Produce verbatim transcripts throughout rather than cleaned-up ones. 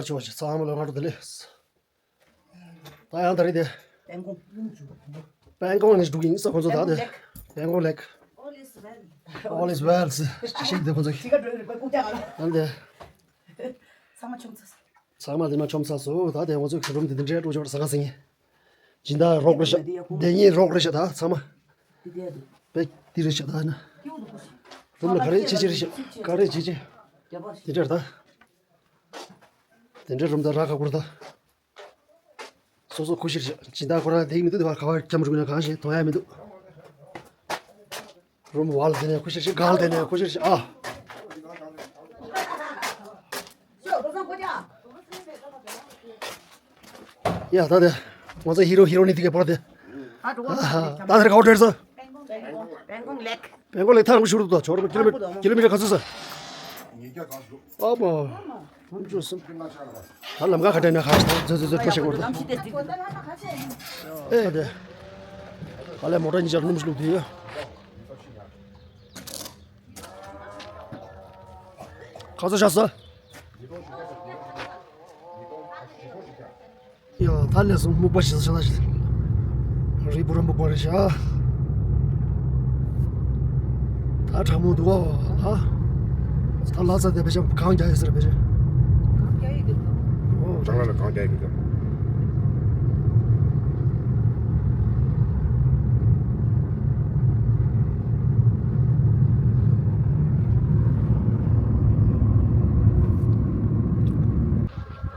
ཆོག་ཆེ་ཚང་མ་ལ་སྔ་དྲོ་བདེ་ལེགས། ད་ཡང་ད་རེས་དེ། པན་ཀོང་། པན་ཀོང་ནས་འགྲོ་གི་ཡིན་ས་ཁོང་ཚོ་ད་དེ། པན་ཀོང་ལེགས། All is well. All is well. ཞིག་དེ་ཁོང་ཚོ། ཅི་ག་འགྲོ་རེད་པན་ཀོང་ལ། ད་དེ། ཚང་མ་ཆོམ་ཚ། ཚང་མ་དེ་མ་ཆོམ་ཚ་སོ་ད་དེ་ཁོང་ཚོ་གི་རུམ་དེ་དེ་འདྲའི་སྤྲོ་ཆོག་ས་ག་ཟིན་ཡིན། སྦྱིན་བདག་རོགས་རེད་ཤག་དེ་ཉིད་རོགས་རེད་ཤག་ད་ཚང་མ། དེ་དེ་དེ། བེ་དེ་རེད་ཤག་ད་ན། རུམ་ལ་ག་རེ་བྱེད་ཅི་རེད་ཤག་ག་རེ་བྱེད་ཅི། དེ་འདྲ་ད། དེ་འདྲའི་རུམ་དང་ར་ཁ་ཁུར་དང་། སོ་སོ་ཁུ་ཤེར་བྱས། སྦྱིན་བདག་ཁོ་རང་བསྡད་ཀྱི་མི་འདུག་དེ་བར་ག་བར་འཁྱམ་རུག་ན་གང་ཞིག་མཐོང་ཡ་མི་འདུག་རུམ་བར་ལ་དེ་ནས་ཁུ་ཤེར་བྱས། གང་ལ་དེ་ནས་ཁུ་ཤེར་བྱས། ཨ། ཡ་ད་དེ། ང་ཚོ་ཧི་རོ་ཧི་རོ་ནི་དེ་ག་པོ་ར་དེ། ད་དེར་ག་བར་བྲོས་སོ། པན་ཀོང་ལེགས། པན་ཀོང་ལེགས་ཐང་ཤུར་དུ་ཆོར་ཀི་ལོ་མི་ཀི་ལོ་མི་ཊར་ག་ཚོད་ས། ཨ་མ། ཧུམ་ཅུ་གསུམ། ད་ལམ་ཁ་ཁ་བྲལ་ན་ཁ་ཤས་ད་ཛོ་ཛོ་ཛོ་ཁྲོ་ཤེས་གོ་ར་ད། ཨེ་དེ། ཨ་ལས་མོ་ཊ་གཉིས་ཆར་སྣུམ་ཞིག་བླུགས་དུས་ཡོད། ག་ཚོད་བཞག་ས། ཡ་ད་ལས་སོང་སྨུག་པ་ཞིག་ཤ་ད་ཞིག་རི་བོ་ར་སྨུག་པ་རེད་ཤག་ད་གྲང་མོ་འདུག་ཨ། ད་ལྷ་ས་དེ་བེ་ཤ་གངས་རྒྱག་ཡོད་ཟེར་བེ་ཤ། གངས་རྒྱག་ཡོད་འདུག་ཨོ། ལྕང་ལ་ལ་གངས་རྒྱག་ཡོད་འདུག་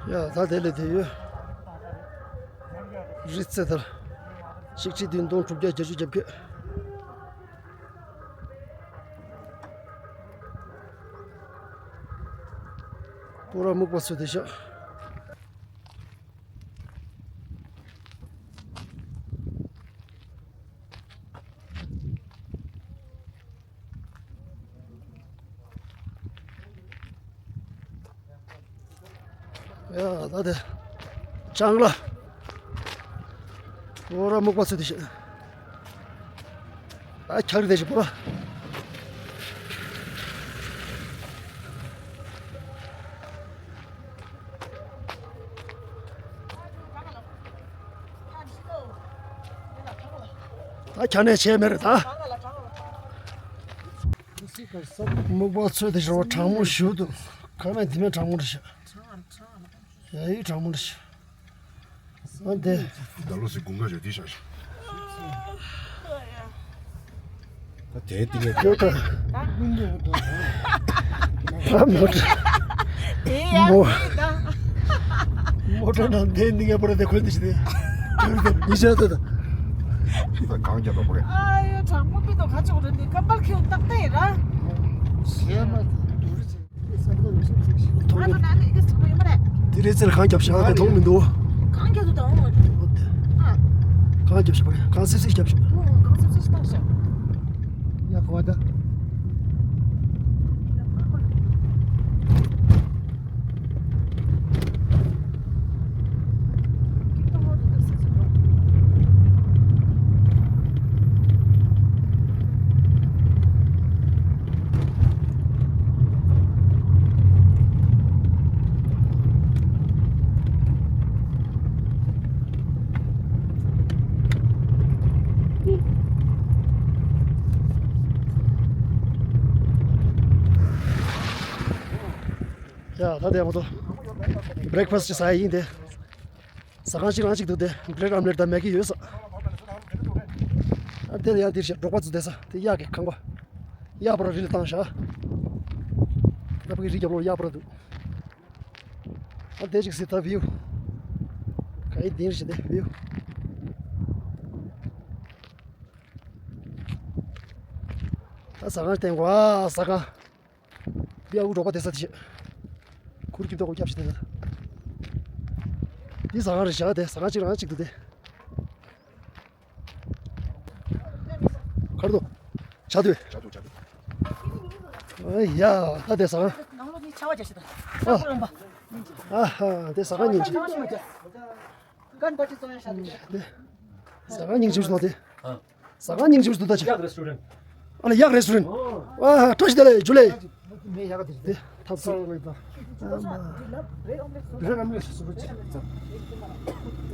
ཡ་ད་དེ་ལས་དེ་ཡོད། རི་རྩེ་ལྟར། གཅིག་གཅིག་བདུན་སྟོང་དྲུག་བརྒྱ་བརྒྱད་ཅུ་གྱ་བརྒྱད། སྤོ་ར་སྨུག་པ་ཚོས་དེ་ཤག་ཡ་ད་དེ། ལྕང་ལ། སྤོ་ར་སྨུག་པ་ཚོས་དེ་ཤག་ཨ་འཁྱག་རི་དེ་ཤག་སྤོ་ར། ད་ཁྱ་ནས་བྱས་མེད་རེད་ད། སྨུག་པ་ཚོས་དེ་ཤག་གྲང་མོ་ཞུ་འདུག་ཁ་མེད་དེ་མེད་གྲང་མོ་རེད་ཤག་ཡ་ཡི་གྲང་མོ་རེད་ཤག་ཨ་འདི། ད་ལོ་སི་དགུན་ཁ་ཞོ་དེ་ཤག་ཤག་ད་དེའི་ཏིང་ངེ་ཁྱོད་ད། ད་མོ་ཊ། དེ་ཡང་མོ་མོ་ཊ་ནང་དེའི་ཏིང་ངེ་པོ་ར་དེ་ཁོན་དེ་ཤི་དེ། ཁྱོད་དེ་མི་ཤ་དེ་ད། ད་གང་རྒྱག་པ་རེད། ཨ་ཡོ་གྲང་མོ་པི་ཏོ་ཁ་ཆོག་རེད་འདི་ཀམ་པལ་ཁྱེར་ཏག་ཏག་ཡིན་ར། ཞེས་མ་དེ་དུ་རི་ཚེ། ཐོག་མེད། དེ་རེད་ཚེ་ལ་གང་རྒྱབ་ཤག་དེ་མཐོང་མི་འདུག་གང་རྒྱབ་འདུག་དང་། གང་རྒྱབ་ཤག་པ་རེད། གང་སིབ་སིབ་རྒྱབ་ཤག་གང་སིབ་སིབ་བཏང་ཤག་ཡ་གོ་བ་ད། ཡ་ད་དེ་མ་གཏོགས་བྷི་རེག་ཕ་སི་ཅི་ཟ་ཡ་ཡིན་ཏེ། ཟ་ཁང་གཅིག་རང་གཅིག་འདུག་སྟེ་བྷི་རེཌ་ཨོམ་ལེཊ་དང་མེག་གི་ཡོད་ས། ཨ་དེ་ཡང་དེར་བཞག་འབྲོག་པ་ཚོ་བསྡད་ས་དེ་གཡག་གི་ཁང་པ། གཡག་པོ་ར་རི་ལ་བཏང་བཞག་ད་ཕ་གི་རི་རྒྱབ་ལོགས་གཡག་པོ་ར་འདུག་ཨ་དེ་ཅིག་སི་ད་བིའུ། ག་ཡི་དེ་རེད་ཤག་དེ་བིའུ། ད་ཟ་ཁང་བསྟན་གོ་ཨ་ཟ་ཁང་། འདི་ཨ་ཁུ་འབྲོག་པ་བསྡད་ས་དེ་ཤག་ཁུར་གྱིས་ཏོག་ཁོ་རྒྱབ་ཤིག་བསྡད་ས། འདི་ཟ་ཁང་རེད་ཤག་དེ་ཟ་ཁང་གཅིག་རང་གཅིག་འདུག་དེ། གར་དུ། བྱ་དུས། བྱ་དུས་བྱ་དུས། ཨ་ཡ་ད་དེ་ཟ་ཁང་། ནང་ལོགས་ནས་ཆར་པ་རྒྱག་ཤིག་དང་། ཨ། ཆར་པ་རློན་པ། ཨ་ཧ་དེ་ཟ་ཁང་སྙིང་རྗེ། ཆར་པ་ཞིག་མ་རྒྱག་གན་པ་ཏི་བཙོང་ཡ་ཤ་དེ་ཤག་དེ། ཟ་ཁང་སྙིང་རྗེ་མོ་ཞིག་འདུག་དེ། ཟ་ཁང་སྙིང་རྗེ་མོ་ཞིག་འདུག་ད་ཆ། གཡག་རེ་སི་ཊོ་རེན། ཨ་ལ་གཡག་རེ་སི་ཊོ་རེན། ཨ་ཧ་བཀྲ་ཤིས་བདེ་ལེགས་ཇུ་ལེ། མེ་གཡག་དེ་དེ་ཐབ་ཚང་། རེད་རམ་ལས་སུ་སུ་ཅི།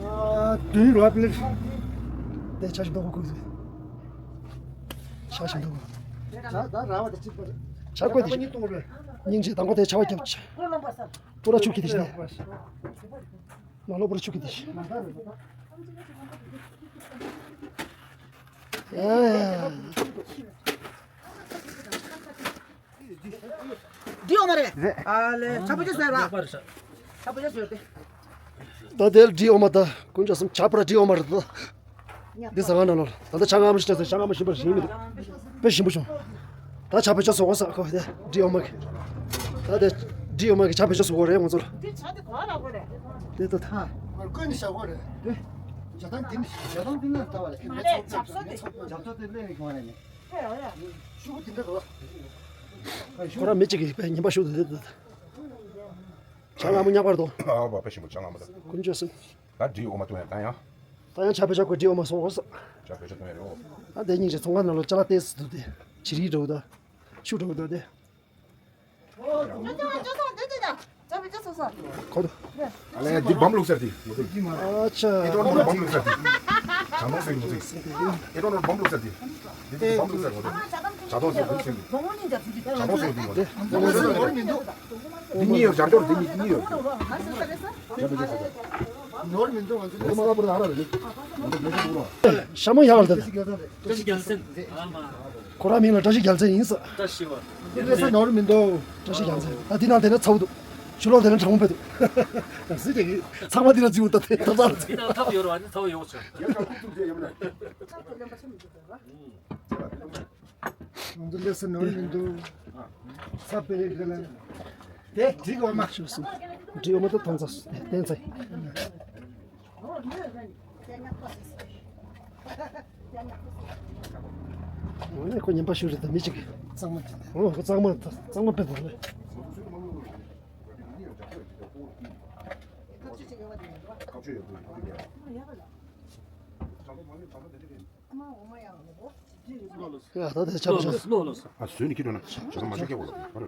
ཨ་དུས་རོ་པླེ། དེ་ཆ་ཞིག་འདོགས་གོ་ཟེར། ཆ་ཞིག་འདོགས་གོ། ཆ་ད་ར་བ་དེ་ཅི་པར། ཆ་བགོས་དེ་ཅི། སྙིང་རྗེ་དང་པོ་དེ་ཆ་བ་རྒྱབ་ཆ། པུ་ར་ཆུ་ཁྱི་དེ་ཅི་ནས། ནང་ལོགས་པུ་ར་ཆུ་ཁྱི་དེ་ཅི། ཨེ། འདི་ཡོད་མ་རེད། རེད། ཨ་ལེ་ཆ་པོ་ཅི་ཟེར་བ། ཆ་པོ་ཅི་ཟེར་ཏེ། ད་དེར་འདྲི་ཡོང་མ་ད་དཀོན་མཆོག་གསུམ་ཆ་པོ་ར་འདྲི་ཡོང་མ་རེད་ད། འདི་ཟ་ཁང་ནང་ལོགས་ད་ལྟ་ཆ་ང་མ་ཤི་ཏྲ་ཟེར་ཆ་ང་མ་ཤི་པར་ཞིམ་མི་འདུག་དཔེ་ཞིམ་པོ་བྱུང་། ད་ཆ་བེད་སྤྱོད་བཟོ་གོ་ས་ཁོ་དེ་འདྲི་ཡོང་མ་གི། ད་དེ་འདྲི་ཡོང་མ་གི་ཆ་བེད་སྤྱོད་བཟོ་གོ་རེད་ང་ཚོ་ལ། འདི་ཆ་དེ་གོ་ར་གོ་རེད། དེ་ད་ད། ཀོན་ནི་ཤ་གོ་རེད། དེ་ཇ་དང་འདི་ནི་ཇ་དང་འདི་ནི་ལྟ་བ་ལ་མེ་ཚོགས་ཇ་བཟོ་དེ་ཇ་བཟོ་དེ་ལས་ནི་གོ་རེད་ནི། ཤུ་གུ་དེ་འདྲ་གོ། ཁོ་ར་མི་གཅིག་གིས་དཔེ་ཉན་པ་ཤུ་དེ་དེ་ད། ཆ་ང་མ་ཉག་པར་དོ། ཨ་བ་དཔེ་ཞིམ་པོ་ཆ་ང་མ་ད། དཀོན་མཆོག་གསུམ། ད་འདྲི་འོ་མ་བཏུང་ཡ་ད་ཡང་། ད་ཡང་ཆ་བེད་སྤྱོད་གོ་འདྲི་འོ་མ་སོང་ས། ཆ་བེད་སྤྱོད་བཏུང་ཡ་རེད་འོ། ད་དེ་སྙིང་རྗེ་ཚོང་ཁང་ནང་ལོ་ཅ་ལག་ཏེས་སུ་འདུག་དེ། ཆི་རིའི་འགྲོ་གི་ད། ཆུ་འགྲོ་གི་ད་དེ། ཁོ་ད། ཨ་ལས་འདི་བམ་ལུག་སར་དེ། ཨ་ཆ། ཨེ་ཏོ་ནོར་བམ་ལུག་སར་དེ། ཇ་ནོར་སེ་ཡོང་ཚིག་ཨེ་ཏོ་ནོར་བམ་ལུག་སར་དེ། འདི་དེ་བམ་ལུག་སར་གོ་དེ། ཇ་ཏོང་སེ་ཡོང་ཚིག་ཇ་ཏོང་སེ་ཡོང་ཚིག་གོ་དེ། འདི་གཉིས་ཡོད་ཇ་འདོར་འདི་གཉིས་གཉིས་ཡོད། ནོར་མི་འདུག་ང་ཚོ། ནོར་མ་ལ་པོ་ད་ཨ་ར་རེད། ཤ་མོ་ཡག་ལ་ད། བཀྲ་ཤིས་རྒྱལ་མཚན། ཁོ་རང་མིང་ལ་བཀྲ་ཤིས་རྒྱལ་མཚན་ཡིན་ས། བཀྲ་ཤིས་པ། དེ་ལས་ས་ནོར་མི་འདུག་བཀྲ་ཤིས་རྒྱལ་མཚན། ད་འདི་ནང་དེ་ནས་ཚ་བོ་འདུག་ཆུ་ལོག་དེ་ནས་གྲང་མོ་དཔེ་འདུག་སྲིད་དེ་གི་ཚང་མ་འདི་ནང་བརྫིས་འོ་ད་དེ་ཐབ་ཚང་། འདི་ནང་ཐབ་ཡོད་རེད་བ་འདི་ཚ་བོ་ཡོད་ཆོག་ང་ཚོ་ལས་ས་ནོར་མི་འདུག་ས་པེ་རེ་ག་ལ། དེ་འགྲིག་འོ་མ། འགྲིག་འོ་མ་ད་ཐོང་ཚ་བསྟན་ཚེ། འོ་ནས་ཁོ་ཉན་པ་ཞུ་རེད་ད་མི་གཅིག་གིས། གཙང་མ་དེ་འདྲ། འོ་ཁོ་གཙང་མ་གཙང་མ་དཔེ་འདུག་ལེ། ཡ་ད་དེ་ཆ་བཞག་ཨ་བཟོས་ནས་ཁྱེར་འགྲོ་ན་ཇ་ཚ་མ་ཤོད་ཁྱེར་འོང་ལ་ཨ་རོ།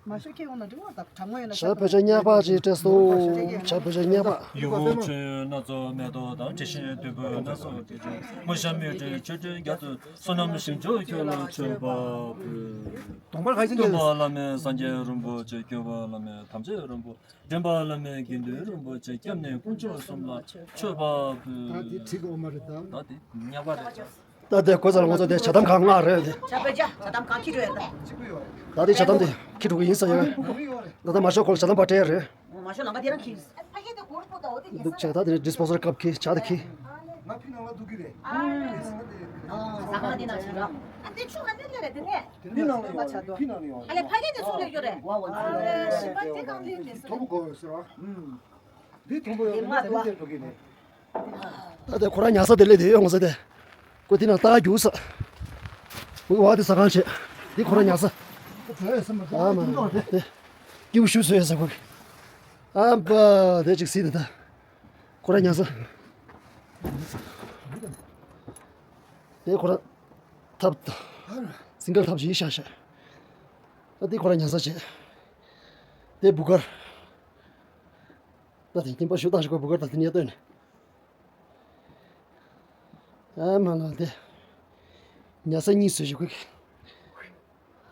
མ་ཤོད་ཁྱེར་འོང་ན་འགྲིག་བ་ད་གྲང་མོ་ཡིན་ན་ཤ་བོད་ཇ་ཉག་པ་ཅིག་སྤྲད་སོང་། ཤ་བོད་ཇ་ཉག་པ། ཡུ་བུ་ཆུ་སྣ་ཚོགས་མེ་ཏོག་དང་དྲི་ཞིམ་དུད་འགྲོ་སྣ་ཚོགས་དྲི་ཞིམ་མུ་ཤ་མིག་འབྲས་ཆུ་འབྲས་རྒྱ་མཚོ་བསོད་ནམས་ཞིང་མཆོག་ཁྱོད་ལ་མཆོད་པ་ཕུལ། གདོང་པར་ཁ་ཅིག་སྟོན་པ་བླ་མེད་སངས་རྒྱས་རིན་པོ་ཆེ། སྐྱོབ་པ་བླ་མེད་དམ་ཆོས་རིན་པོ་ཆེ། འདྲེན་པ་བླ་མེད་དགེ་འདུན་རིན་པོ་ཆེ། སྐྱབས་གནས་དཀོན་མཆོག་གསུམ་ལ་མཆོད་པ་ཕུལ། ད་འདི་བྲིས་འོ་མ་རེད་ད། ད་འདི་ཉག་པ་རེད། ད་དེ་གོ་ས་ལ་ང་ཚོ་དེ་ཇ་དམ་གང་མངགས་རེད་དེ། ཇ་བོད་ཇ་ཇ་དམ་གང་ཁྱི་རེད་ད། ད་དེ་ཇ་དམ་དེ་ཁྱི་དྲུག་གི་ཡིན་ས་ཡོད། ད་ད་མ་ཤོག་ཁོ་ལ་ཇ་དམ་པ་སྤྲད་རེད། མ་ཤོག་ལང་ཀ་དེ་རང་ཁྱི། འདུག་ཆ་ད་དེ་ཌི་སི་པོ་སལ་ཀབ་ཁྱི་ཇ་དེ་ཁྱི། ང་ཕི་ནང་ལ་འདུག་གི་རེད། ཨ་ཟ་ཁང་དེ་ནང་ཕྱིན་རོགས། ཨ་དེ་ཆུ་ང་དེ་ལས་རེད་དེ་ནས། དེ་ནང་ལ་ཡོད་རེད། ཕི་ནང་ལ་ཡོད་རེད། ཨ་ལས་ཕ་གི་དེ་ཚུར་ལས་ཡོད་རེད། ཨ་ལས་ཤི་པ་དེ་གང་ལས་ནས་ཟེར། མཐོ་པོ་གོ་ཟེར་བ། འདི་མཐོང་པོ་ཡོད་དེ་ན་མ་དེ་འདུག་དེ་འགྲོ་གི་རེད། ད་དེ་ཁོ་རང་ཉལ་ས་དེ་ལས་དེ་ཡོང་ས་དེ། ཁོ་དེ་ན་ལྟ་རྒྱུག་ས། ཁོ་བ་དེ་ཟ་ཁང་བྱེད། དེ་ཁོ་རང་ཉལ་ས། ཨ་མ་དེ། སྐྱིད་པོ་ཞུ་སོ་ཡ་ས་ཁོ་གི། ཨ་པ་དེ་ཅིག་སྲིད་དེ་ད། ཁོ་རང་ཉལ་ས། དེ་ཁོ་རང་ཐབ། སིང་གལ་ཐབ་ཞིག་བཞག་བཞག་ད་དེ་ཁོ་རང་ཉལ་ས་བྱེད། དེ་བུ་གར། ད་དེ་ཉིན་པ་ཞུ་དང་ཞུ་གོ་བུ་གར་ད་དེ་ཉལ་སྟོན། ཨ་མ་ལ་དེ། ཉལ་ས་གཉིས་བཟོས་ཞུ་གོ།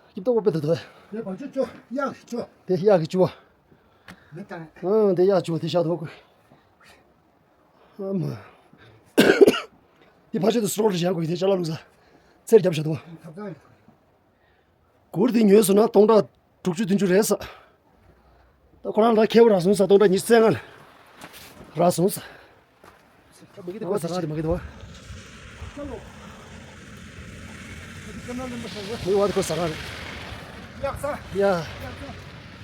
སྐྱིབས་ཏོག་པོ་དཔེ་ད་དོ། དེ་བ་ཅུ་ཅོ་གཡག་གི་ཅོ། དེ་གཡག་གི་ཅོ། མི་དང་། ཨང་དེ་གཡག་ཅོ་དེ་བཞག་དོ་གོ། ཨ་མ། དེ་ཕ་ཆོས་དེ་སྲོག་རེ་བཞག་གོ་དེ་ཅ་ལག་བླུགས་ས། ཚེར་རྒྱབ་བཞག་དོ། ཐབ་ཚང་། གུར་དེ་ཉོས་སོང་ན་སྟོང་ཕྲག་དྲུག་ཅུ་བདུན་ཅུ་རེད་ས། ད་ཁོ་རང་ལ་ཁེ་བོ་རག་སོང་ས་སྟོང་ཕྲག་ཉི་ཤུ་རྩ་ལྔ་རག་སོང་ས། མི་གི་དེ་ཁོ་ཟ་ཁང་རེད་མི་གི་དེ་བ། མི་བ་དེ་ཁོ་ཟ་ཁང་རེད། ཡ།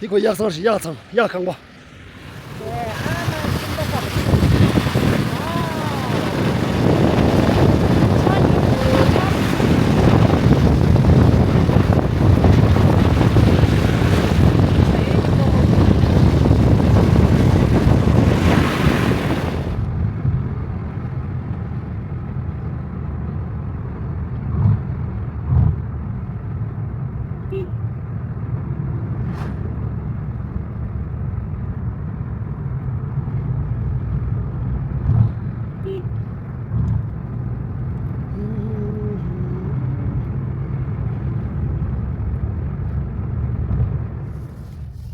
འདི་ཁོ་གཡག་ཚང་རེད་གཡག་ཚང་གཡག་ཁང་པ།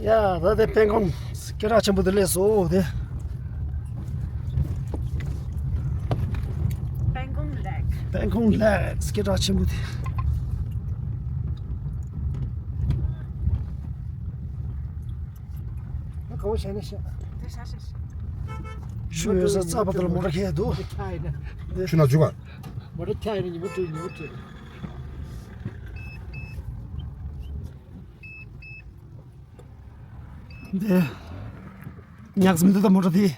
ཡ། ད་དེ་པན་ཀོང་སྐད་གྲགས་ཆེན་པོ་དེ་སླེབས་སོང་དེ། པན་ཀོང་ལེག་པན་ཀོང་ལེག་སྐད་གྲགས་ཆེན་པོ་དེ། ད་ག་བོ་བྱས་ནས་བཤད། དེ་ཤ་ཤ་ཤ། ཆུ་ཡོད་ས་རྩ་བ་དེ་ལ་མོ་ཊ་ཁྱེར་འདུག་ཆུ་ནང་འཛུལ་བ། མོ་ཊ་ཁྱེར་ནས་ཉི་མ་དྲུག་ཉི་མ་དྲུག་འདི། ཉག་ཙམ་འདུག་ད་མོ་ཊ་དེ།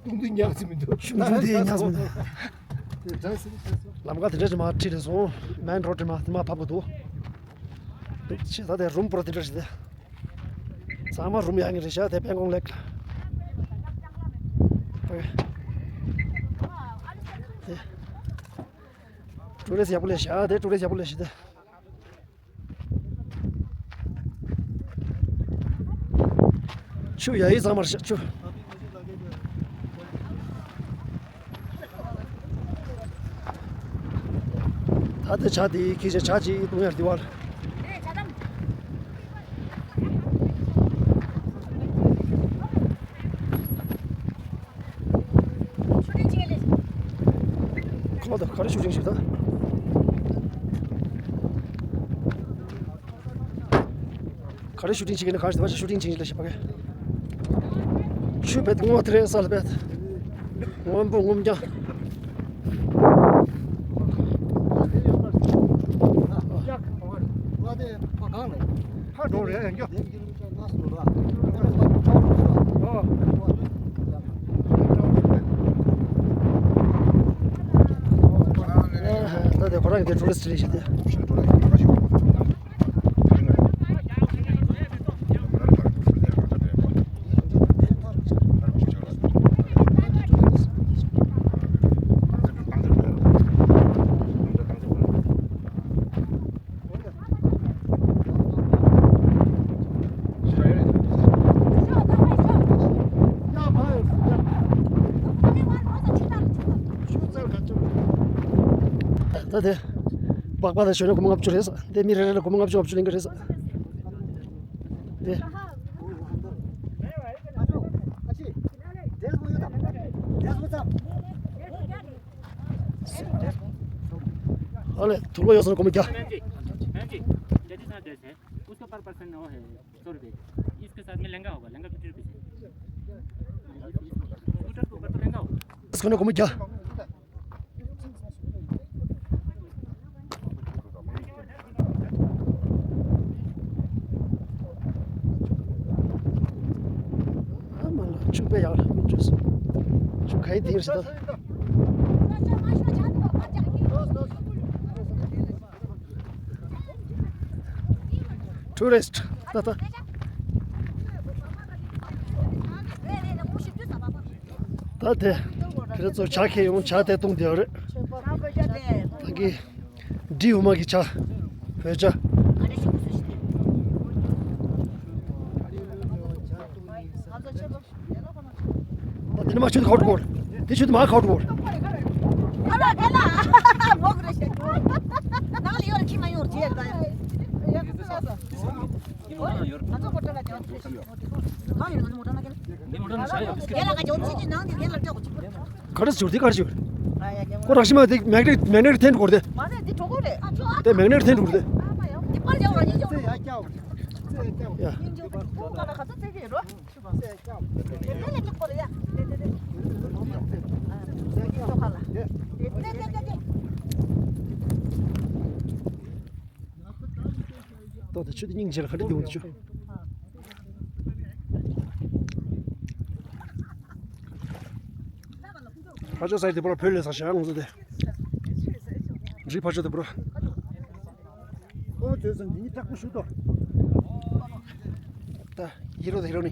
སྟོང་དུ་ཉག་ཙམ་མི་འདུག་ཤུགས་འདུག་དེ་ཉག་ཙམ་འདུག་དེ་འདྲ་ཟེར་ནས་བཤད་སོང་། ལམ་ཁ་དེ་འདྲ་ཞིག་མར་ཁྲིད་རེད་སོང་། མེན་རོ་ཌི་མར་དེ་མར་ཕབ་པ་འདུག་འདུག་ཆེ་ད་དེ་རུམ་པོ་ར་དེ་འདྲ་ཞིག་དེ། ཚང་མ་རུམ་ཡག་ནི་རེད་ཤག་དེ་པན་ཀོང་ལེག་དེ། ཊུ་རི་སི་ཡག་པོ་སླེབས་ཤག་དེ་ཊུ་རི་སི་ཡག་པོ་སླེབས་ཤག་དེ། ཆུ་ཡ་ཡི་ཚང་མར་ཤ་ཆུ། ད་ལྟ་ཇ་དེ་ཁྱི་ཆ་ཇ་ཅིག་བཏུང་ཡར་འདི་བར། ཁོ་ད་ག་རེ་ཤུ་ཊིང་ཞིག་ད། ག་རེ་ཤུ་ཊིང་བྱེད་ཀྱི་ན་གང་ཞིག་ད་ཤུ་ཊིང་བྱེད་ཀྱི་ལ་ཞིག་པ་གི། ཆུ་བེད་སྔོན་དེ་རེད་ས་ལ་བེད། སྔོན་པོ་སྔོན་རྐྱང་། ཕར་འགྲོ་རེད་ཡང་རྒྱུ། ད་དེ་ཁོ་རང་གི་དེ་ཊུ་རི་སི་ཊི་རེད་ཤག་དེ། ད་དེ། སྦག་སྦག་ལ་ཞོན་ན་སྒོར་མོ་ལྔ་བཅུ་རེད་ས། དེ་མི་རེ་རེ་ལ་སྒོར་མོ་ལྔ་བཅུ་ལྔ་བཅུ་ལེན་གི་རེད་ས། དེ། ཨ་ལེ། དུག་ལོག་ཡོད་སོང་སྒོར་མོ་བརྒྱ། मैम जी, मैम जी, जैसे साथ जैसे उसके ऊपर पर्सन वो है सौ रुपये, इसके साथ में लहंगा होगा, लहंगा फिफ्टी रुपीज़ है। स्कूटर के ऊपर तो लहंगा होगा। ཁོ་ན་སྒོར་མོ་བརྒྱ། ཨ་མ་ལ་ཆུ་དཔེ་ཡག་ལ་མི་འཇུ་སོང་། ཆུ་ག་ཡི་དེ་ཡིན་ཟེར་ད། ཊུ་རི་སི་ཊི་ད་ལྟ། ད་དེ། ཁྱེད་རང་ཚོ་ཇ་ཁྱེར་ཡོང་ཇ་དེ་བཏུང་བསྡད་ཡོད་རེད། ད་གི། འབྲི་འོ་མ་གི་ཇ། བོད་ཇ། ཨ་དེ་ནི་མ་ཆུ་དེ་ཁ་བྲོ་བོར། དེ་ཆུ་དེ་མ་ཁ་བྲོ་བོར། ག་རེ་ཟེར་དེ་ག་རེ་ཟེར། ཁོ་རང་ཤི་མ་དེ་མེག་ནེ་མེག་ནེ་འཐེན་འགྲོ་དེ། དེ་མེག་ནེ་འཐེན་འགྲོ་དེ། ཡ། ཏོག་ཏོ་ཆུ་དེ་སྙིང་རྗེ་ལ་ག་འདྲ་སྐྱོ་བོ་འདུག་ཆུ། ཕར་ཕྱོགས་ས་ཡི་དེ་པར་བོད་ལས་ས་ཞེ་ང་ཚོ་དེ། རི་ཕར་ཕྱོགས་དེ་པར། ཨོ་དེ་ཚོ་འདི་ནི་དྲག་པོ་ཞུ་ཏོ། ད་ཡི་རོ་དེ་ཡི་རོ་ནི།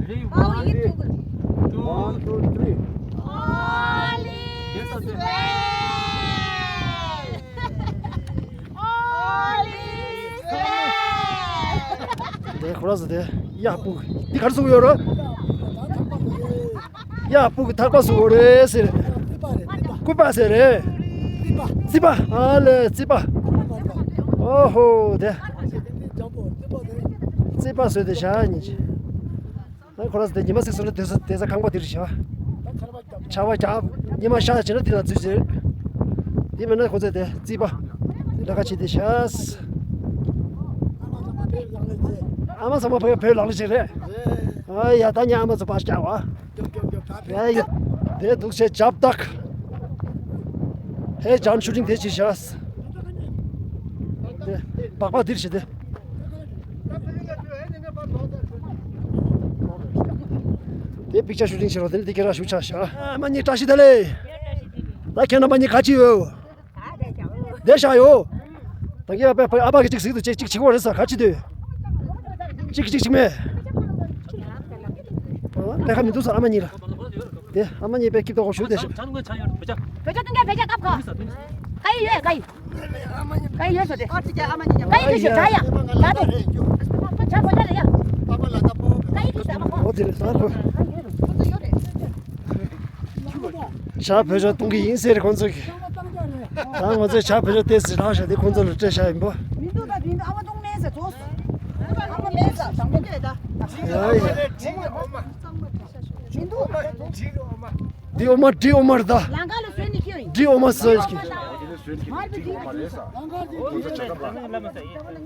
Ready, one, two, three. All is well. ཁོ་ར་ཟེར་དེ་གཡག་སྤུ་གུ་འདི་ག་རེ་བཟོ་གི་ཡོད་རེད། གཡག་སྤུ་གུ་ཐག་པ་བཟོ་གི་རེད་ཟེར། སྐུད་པ་ཟེར་རེད། རྩིས་པ། ཨ་ལས་རྩིས་པ། ཨོ་ཧོ་དེ། རྩིས་པ་བཟོས་ཏེ་བཞག་ཉིན་ཅིག་ཨ་ཁོ་ར་ཟེར་དེ་ཉི་མ་ཟིག་བཟོ་ན་དེ་ས་དེ་ས་ཁང་པ་འདིར་བཞག་ཆར་པ་རྒྱབ། ཉི་མ་ཤར་བྱས་ན་དེ་ལ་འཛུལ་ཟེར། དེ་མིན་ན་ཁོ་ཚོས་དེ་རྩིས་པ་ལས་ཀ་བྱེད་དེ་བཞག་ཨ་མ་ཚང་མ་བོད་བོད་ལག་ལེན་བྱེད་རེད། ཨ་ཡ་ད་ཉ་ཨ་མ་ཚོ་པར་བཞག་བ། ཡ་ཡ། དེ་འདུག་ཆེ་རྒྱབ་དག་ཧེ་ཇན་ཤུ་ཊིང་དེ་བྱེད་བཞག་དེ་སྦག་སྦག་འདིར་བྱེད་དེ། དེ་པིག་ཅར་ཤུ་ཊིང་བྱེད་རོགས་དེ་ནི་དེ་ཁྱེད་རང་ཞུ་ཆ་བཞག་ཨ་མ་གཉིས་བཀྲ་ཤིས་བདེ་ལེགས། ད་ཁྱེད་རྣམ་པ་གཉིས་ག་ཅི་ཡོད། བསྡད་བཞག་ཡོད། ད་གིན་ཨ་ཕ་ཨ་ཕ་གིས་གཅིག་གཟིགས་འདུག་གཅིག་གཅིག་བྱེད་ཀྱི་རེད་ས་ག་ཅི་འདུག་གཅིག་གཅིག་གཅིག་མེད། ཨ་ལས་ཀ་མི་འདུག་ས་ཨ་མ་གཉིས་ལ། དེ་ཨ་མ་གཉིས་པའི་སྐྱིད་ཏོག་གོ་ཞུ་དེ་ཞུ། བེ་ཅ་བཏུང་ག་བེ་ཅ་ཀབ་ཁོ། ག་ཡི་ཡོད་ག་ཡི། ག་ཡི་ཡོད་ས་དེ། ག་ཡི་ཡོད་ས་ད་ཡ། ད་དེ། ད་དེ་ཆ་གོ་ད་ལ་ཡ། ག་ཡི་གི་ས་ཁོ། ཨོ་དེ་རེད་ས་ཁོ། ཇ་བོད་ཇ་བཏུང་གི་ཡིན་ཟེར་ཁོང་ཚོ་གིས། ད་ང་ཚོས་ཇ་བོད་ཇ་ཏོག་ཙམ་རག་བཞག་དེ་ཁོང་ཚོ་ལ་སྤྲད་བཞག་ཡིན་པ། མི་འདུག་ད་མི་འདུག་ཨ་མ་བཏུང་མེད་ཟེར་ཙོགས། ཨ་མ་མེད་ཟེར་དང་མི་འདུག་ད། ཡ་ཡ། མི་འདུག་འདི་ཨོ་མ་འདི་ཨོ་མ་རེད་ད། ལང་ཀ་ལ་བཟོས་ནི་ཁྱོད་ཡིན། འདི་ཨོ་མ་ཟེར་གི། མར་བུ་འདི། ཁོང་ཚོ་ཇ་ཁབ་ལ།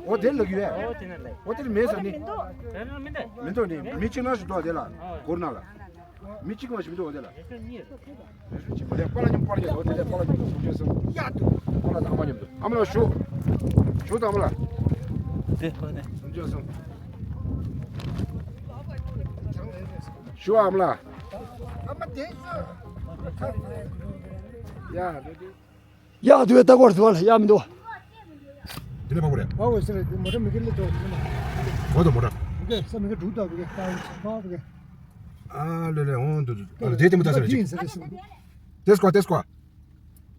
འོ་དེ་ལ་གི་ཡོད། འོ་དེ་ལ་མེད་ཟེར་ནི། མི་འདུག་ནི་མི་གཅིག་ནང་ཞིག་འདུག་དེ་ལ་སྒོར་ནང་ལ། མི་གཅིག་མ་ཞིག་མི་འདུག་འོ་དེ་ལ། རེ་ཞུ་གཅིག་པ་ལས་པ་ལ་མཉམ་པར་རྒྱག་འོ་དེ་ལས་པ་ལ་མཉམ་དུ་སུམ་ཅུ་སོང་། ཡག་འདུག་པ་ལ་དང་པ་མཉམ་དུ་ཨ་མ་ལགས་ཞུ། ཞུ་དང་པ་ལ། དེ་ཧོ་ནས། སུམ་ཅུ་སོང་། ཞུ་ཨ་མ་ལགས། ཨ་མ་དེ་ཞུ། ཡ་རེ་རེ། ཡག་འདུག་ལྟ་སྐོར་འདུག་ལ་ཡག་མི་འདུག་དེ་ནས་ཕ་གོ་རེད། ཕ་གོ་ཟེར་མོ་ཊ་མི་གི་ལ་འགྲོ། མོ་ཊ་མོ་ཊ། མི་གི་ས་མི་གི་འགྲོ་ད་མི་གི་ཏང་ཕ་གི། ཨ་ལེ་ལེ་འོང་འདུག་འདུག་ཨ་ལེ་དེ་དེ་མོ་ད་ཟེར་ཅིག་དེ་སྐོར་དེ་སྐོར།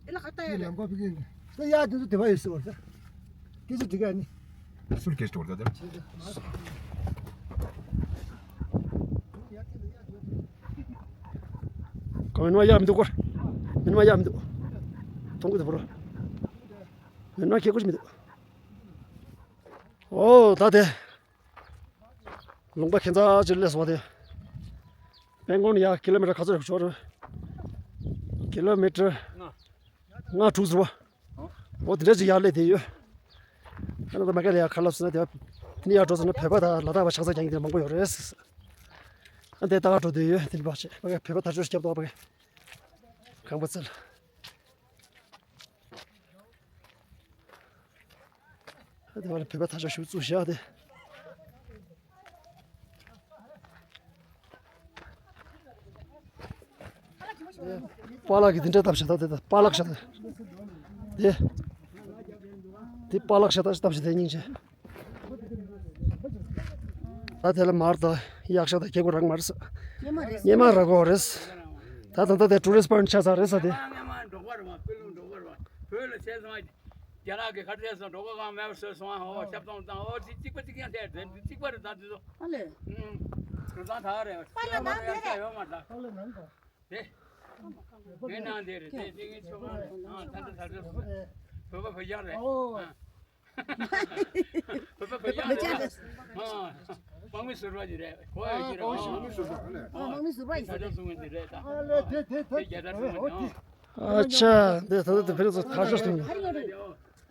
དེ་ལ་ཁ་ཏ་ཡ་ལེ། ལམ་ཁ་ཕ་གི་ད་ཡག་འདུག་དེ་བ་ཡོད་ཟེར་བ་ད། སྐད་ཆ་འདི་ག་ནི། སུར་སྐད་ཆ་འདི་བ་ད། གང་ཡིན་ན་ཡག་མི་འདུག་གོ། མིན་ན་ཡག་མི་འདུག་མཐོང་གི་འདུག་བོར། མིན་ན་ཁྱེད་ཀོ་ཞིག་མི་འདུག་ཨོ་ད་དེ། ལུང་པ་ཁྱད་མཚར་ཅིག་སླེབས་སོང་བ་དེ། སྤང་གོང་ནས་ཡར་ཀི་ལོ་མི་ཊར་ག་ཚོད་རེད་ཤོར་རེད། ཀི་ལོ་མི་ཊར་ལྔ་དྲུག་ཟེར་བ། འོ་དེ་འདྲ་ཅིག་ཡར་སླེབས་བསྡད་ཡོད། ཨ་ནི་ད་མ་ག་ལ་ཡར་ཁ་ལབ་སོང་ན་དེ་བ། དེ་ནས་ཡར་འགྲོ་སོང་ན་བོད་པ་དང་ལ་དྭགས་པ་ཆགས་ས་རྐྱང་རྐྱང་མང་པོ་ཡོད་རེད། ཨ་འདི་ལྟ་ག་འགྲོ་བསྡད་ཡོད་དེ་འདྲ་བ་ཆེ་བ་ག་བོད་པ་དར་ལྕོག་རྒྱབ་ཏོག་བ་ག་ཁང་པ་བཙལ། ཨ་དེ་བ་ལ་བོད་པ་དར་ལྕོག་ཞིག་བཙུགས་བཞག་དེ། པཱ་ལགས་ཀྱིས་འདི་འདྲ་བཏབ་བཞག་ད་དེ་ད་པཱ་ལགས་ཤ་ད། དེ། དེ་པཱ་ལགས་ཤ་ད་བཏབ་བཞག་དེ་སྙིང་རྗེ། ད་དེ་ལ་མར་ད་གཡག་ཤ་ད་ཁྱེད་ཀོ་རག་མ་རེད་ས། སྙེ་མ་རེད་ས། སྙེ་མ་རག་གོ་རེད་ས། ད་ད་ད་དེ་ཊུ་རི་སི་པོཊ་ཆགས་ཚར་རེད་ས་དེ། སྔོན་མ་འབྲོག་པ་རེད་བ་དཔེ་ལུང་འབྲོག་པ་རེད་བ་བོད་ལ་ཆས་སོང་ཨ། རྒྱ་ནག་གི་ཁ་བྲལ་སོང་འབྲོག་པ་གང་མེད་པ་བཟོས་སོང་ཨ། ཧོ་ཞབས་ཏོང་བཏང་ཨོ་དེ་གཅིག་པ་གཅིག་རྐྱང་ཐལ་དེ་གཅིག་པ་རེད་ད་དེ་ཚོ། ཨ་ལེ། ཨུམ། གྲུ་ཚང་དག་རེད་པཱ་ལགས་ནང་དེ་རེད། ཡོད་མ་རེད་ད། པཱ་ལགས་ནང་དུ། དེ། ངའི་ནང་དེ་རེད་དེ་དེ་ངའི་ཆོ་ག་རེད་ཨ། ད་ད་ད་ད་བོད་པ་བོད་རྐྱང་རེད་ཨོ། ཨ། བོད་པ་བོད་རྐྱང་རེད་ཨ། དམག་མི་ཟུར་པ་ཅིག་རེད་གོ་ཡོད་ཅིག་རེད་ཨ། དམག་མི་ཟུར་པ་ཨ། དམག་མི་ཟུར་པ་ཡིན་ས་རེད། དེ་རྒྱ་དར་སྲུང་མི་དེ་རེད་ད། ཨ་ལེ་དེ་དེ་དེ་རྒྱ་དར་སྲུང་མི་དེ་ཨ། ཨ་ཆ། འདི་ད་ལྟ་དེ་ཕེ་རེ་ཚོ་ཐག་ཆོད་སྟོན་གྱི།